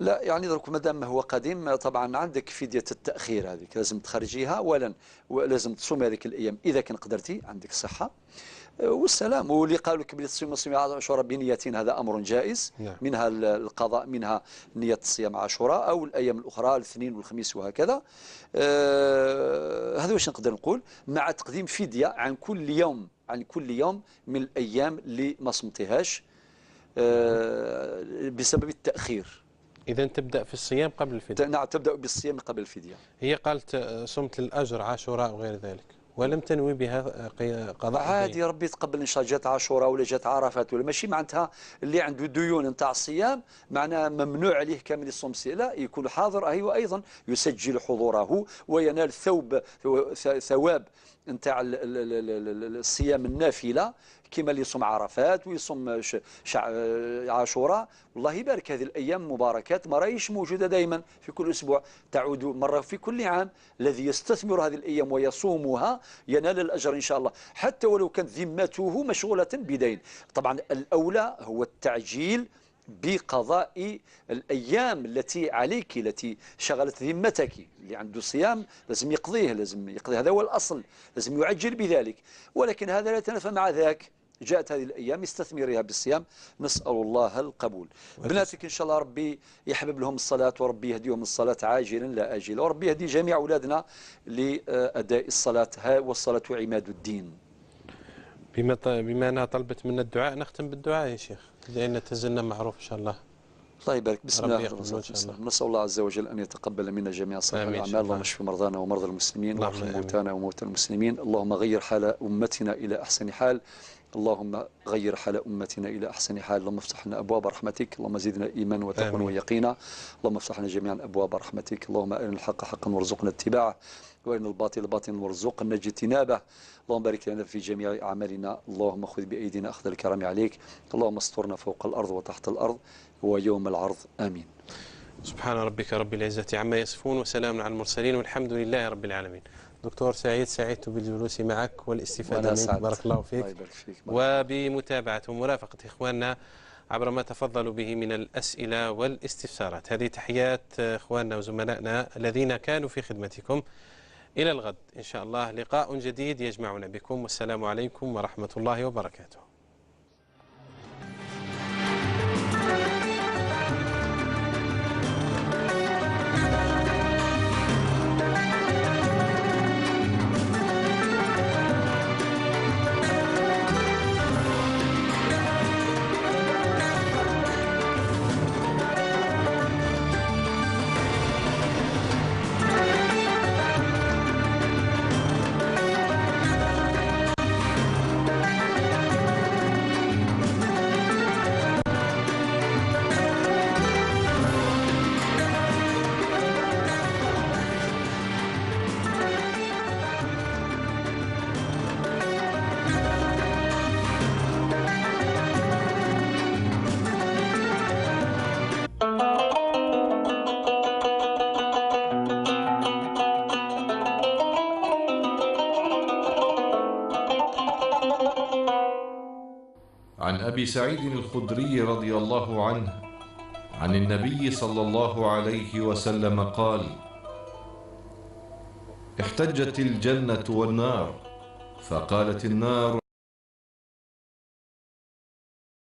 لا، يعني درك مادام هو قديم طبعا عندك فدية التأخير هذيك لازم تخرجيها أولا، ولازم تصومي هذيك الأيام إذا كان قدرتي، عندك صحة والسلام. واللي قالوا لك بلي تصوم عاشوراء بنيتين هذا أمر جائز. نعم. منها القضاء، منها نية الصيام عاشوراء أو الأيام الأخرى الاثنين والخميس وهكذا. هذا واش نقدر نقول، مع تقديم فدية عن كل يوم، عن كل يوم من الأيام اللي ما صمتهاش بسبب التأخير. إذا تبدأ في الصيام قبل الفدية. نعم، تبدأ بالصيام قبل الفدية. هي قالت صمت للأجر عاشوراء وغير ذلك ولم تنوي بها قضاء. عادي، ربي يتقبل إن شاء الله. جات عاشوراء ولا جات عرفات ولا ماشي معناتها اللي عنده ديون نتاع الصيام معناها ممنوع عليه كامل الصوم، لا، يكون حاضر أيوة، أيضا يسجل حضوره وينال ثواب نتاع الصيام النافلة كما اللي يصوم عرفات ويصوم عاشوراء. والله يبارك، هذه الأيام مباركات ما راهيش موجودة دائما في كل أسبوع، تعود مرة في كل عام. الذي يستثمر هذه الأيام ويصومها ينال الأجر إن شاء الله، حتى ولو كانت ذمته مشغولة بدين. طبعا الأولى هو التعجيل بقضاء الأيام التي عليك، التي شغلت ذمتك. اللي عنده صيام لازم يقضيه، لازم يقضي، هذا هو الأصل، لازم يعجل بذلك. ولكن هذا لا يتنافى مع ذاك. جاءت هذه الأيام استثمريها بالصيام، نسأل الله القبول. بناتك إن شاء الله ربي يحبب لهم الصلاة وربي يهديهم الصلاة عاجلا لا آجلا، وربي يهدي جميع أولادنا لأداء الصلاة، والصلاة عماد الدين. بما أنها طلبت منا الدعاء نختم بالدعاء يا شيخ، لأن تزلنا معروف إن شاء الله. الله يبارك. بسم الله الرحمن الرحيم. نسأل الله عز وجل أن يتقبل منا جميع صالح الأعمال. اللهم اشف مرضانا ومرضى المسلمين، وارحم موتانا وموتى المسلمين. اللهم غير حال أمتنا إلى أحسن حال، اللهم غير حال أمتنا إلى أحسن حال. اللهم افتح لنا أبواب رحمتك، اللهم زدنا إيمانا وتقوى ويقينا. اللهم افتح لنا جميعا أبواب رحمتك. اللهم أرنا الحق حقا وارزقنا اتباعه، وأرنا الباطل باطلا وارزقنا اجتنابه. اللهم بارك لنا في جميع أعمالنا. اللهم خذ بأيدينا أخذ الكرم عليك. اللهم استرنا فوق الأرض وتحت الأرض ويوم العرض. آمين. سبحان ربك رب العزة عما يصفون، وسلام على المرسلين، والحمد لله رب العالمين. دكتور سعيد، سعدت بالجلوس معك والاستفادة منك، بارك الله فيك. الله يبارك فيك. وبمتابعة ومرافقة إخواننا عبر ما تفضلوا به من الأسئلة والاستفسارات. هذه تحيات إخواننا وزملائنا الذين كانوا في خدمتكم. إلى الغد إن شاء الله لقاء جديد يجمعنا بكم، والسلام عليكم ورحمة الله وبركاته. عن أبي سعيد الخدري رضي الله عنه عن النبي صلى الله عليه وسلم قال: احتجت الجنة والنار، فقالت النار: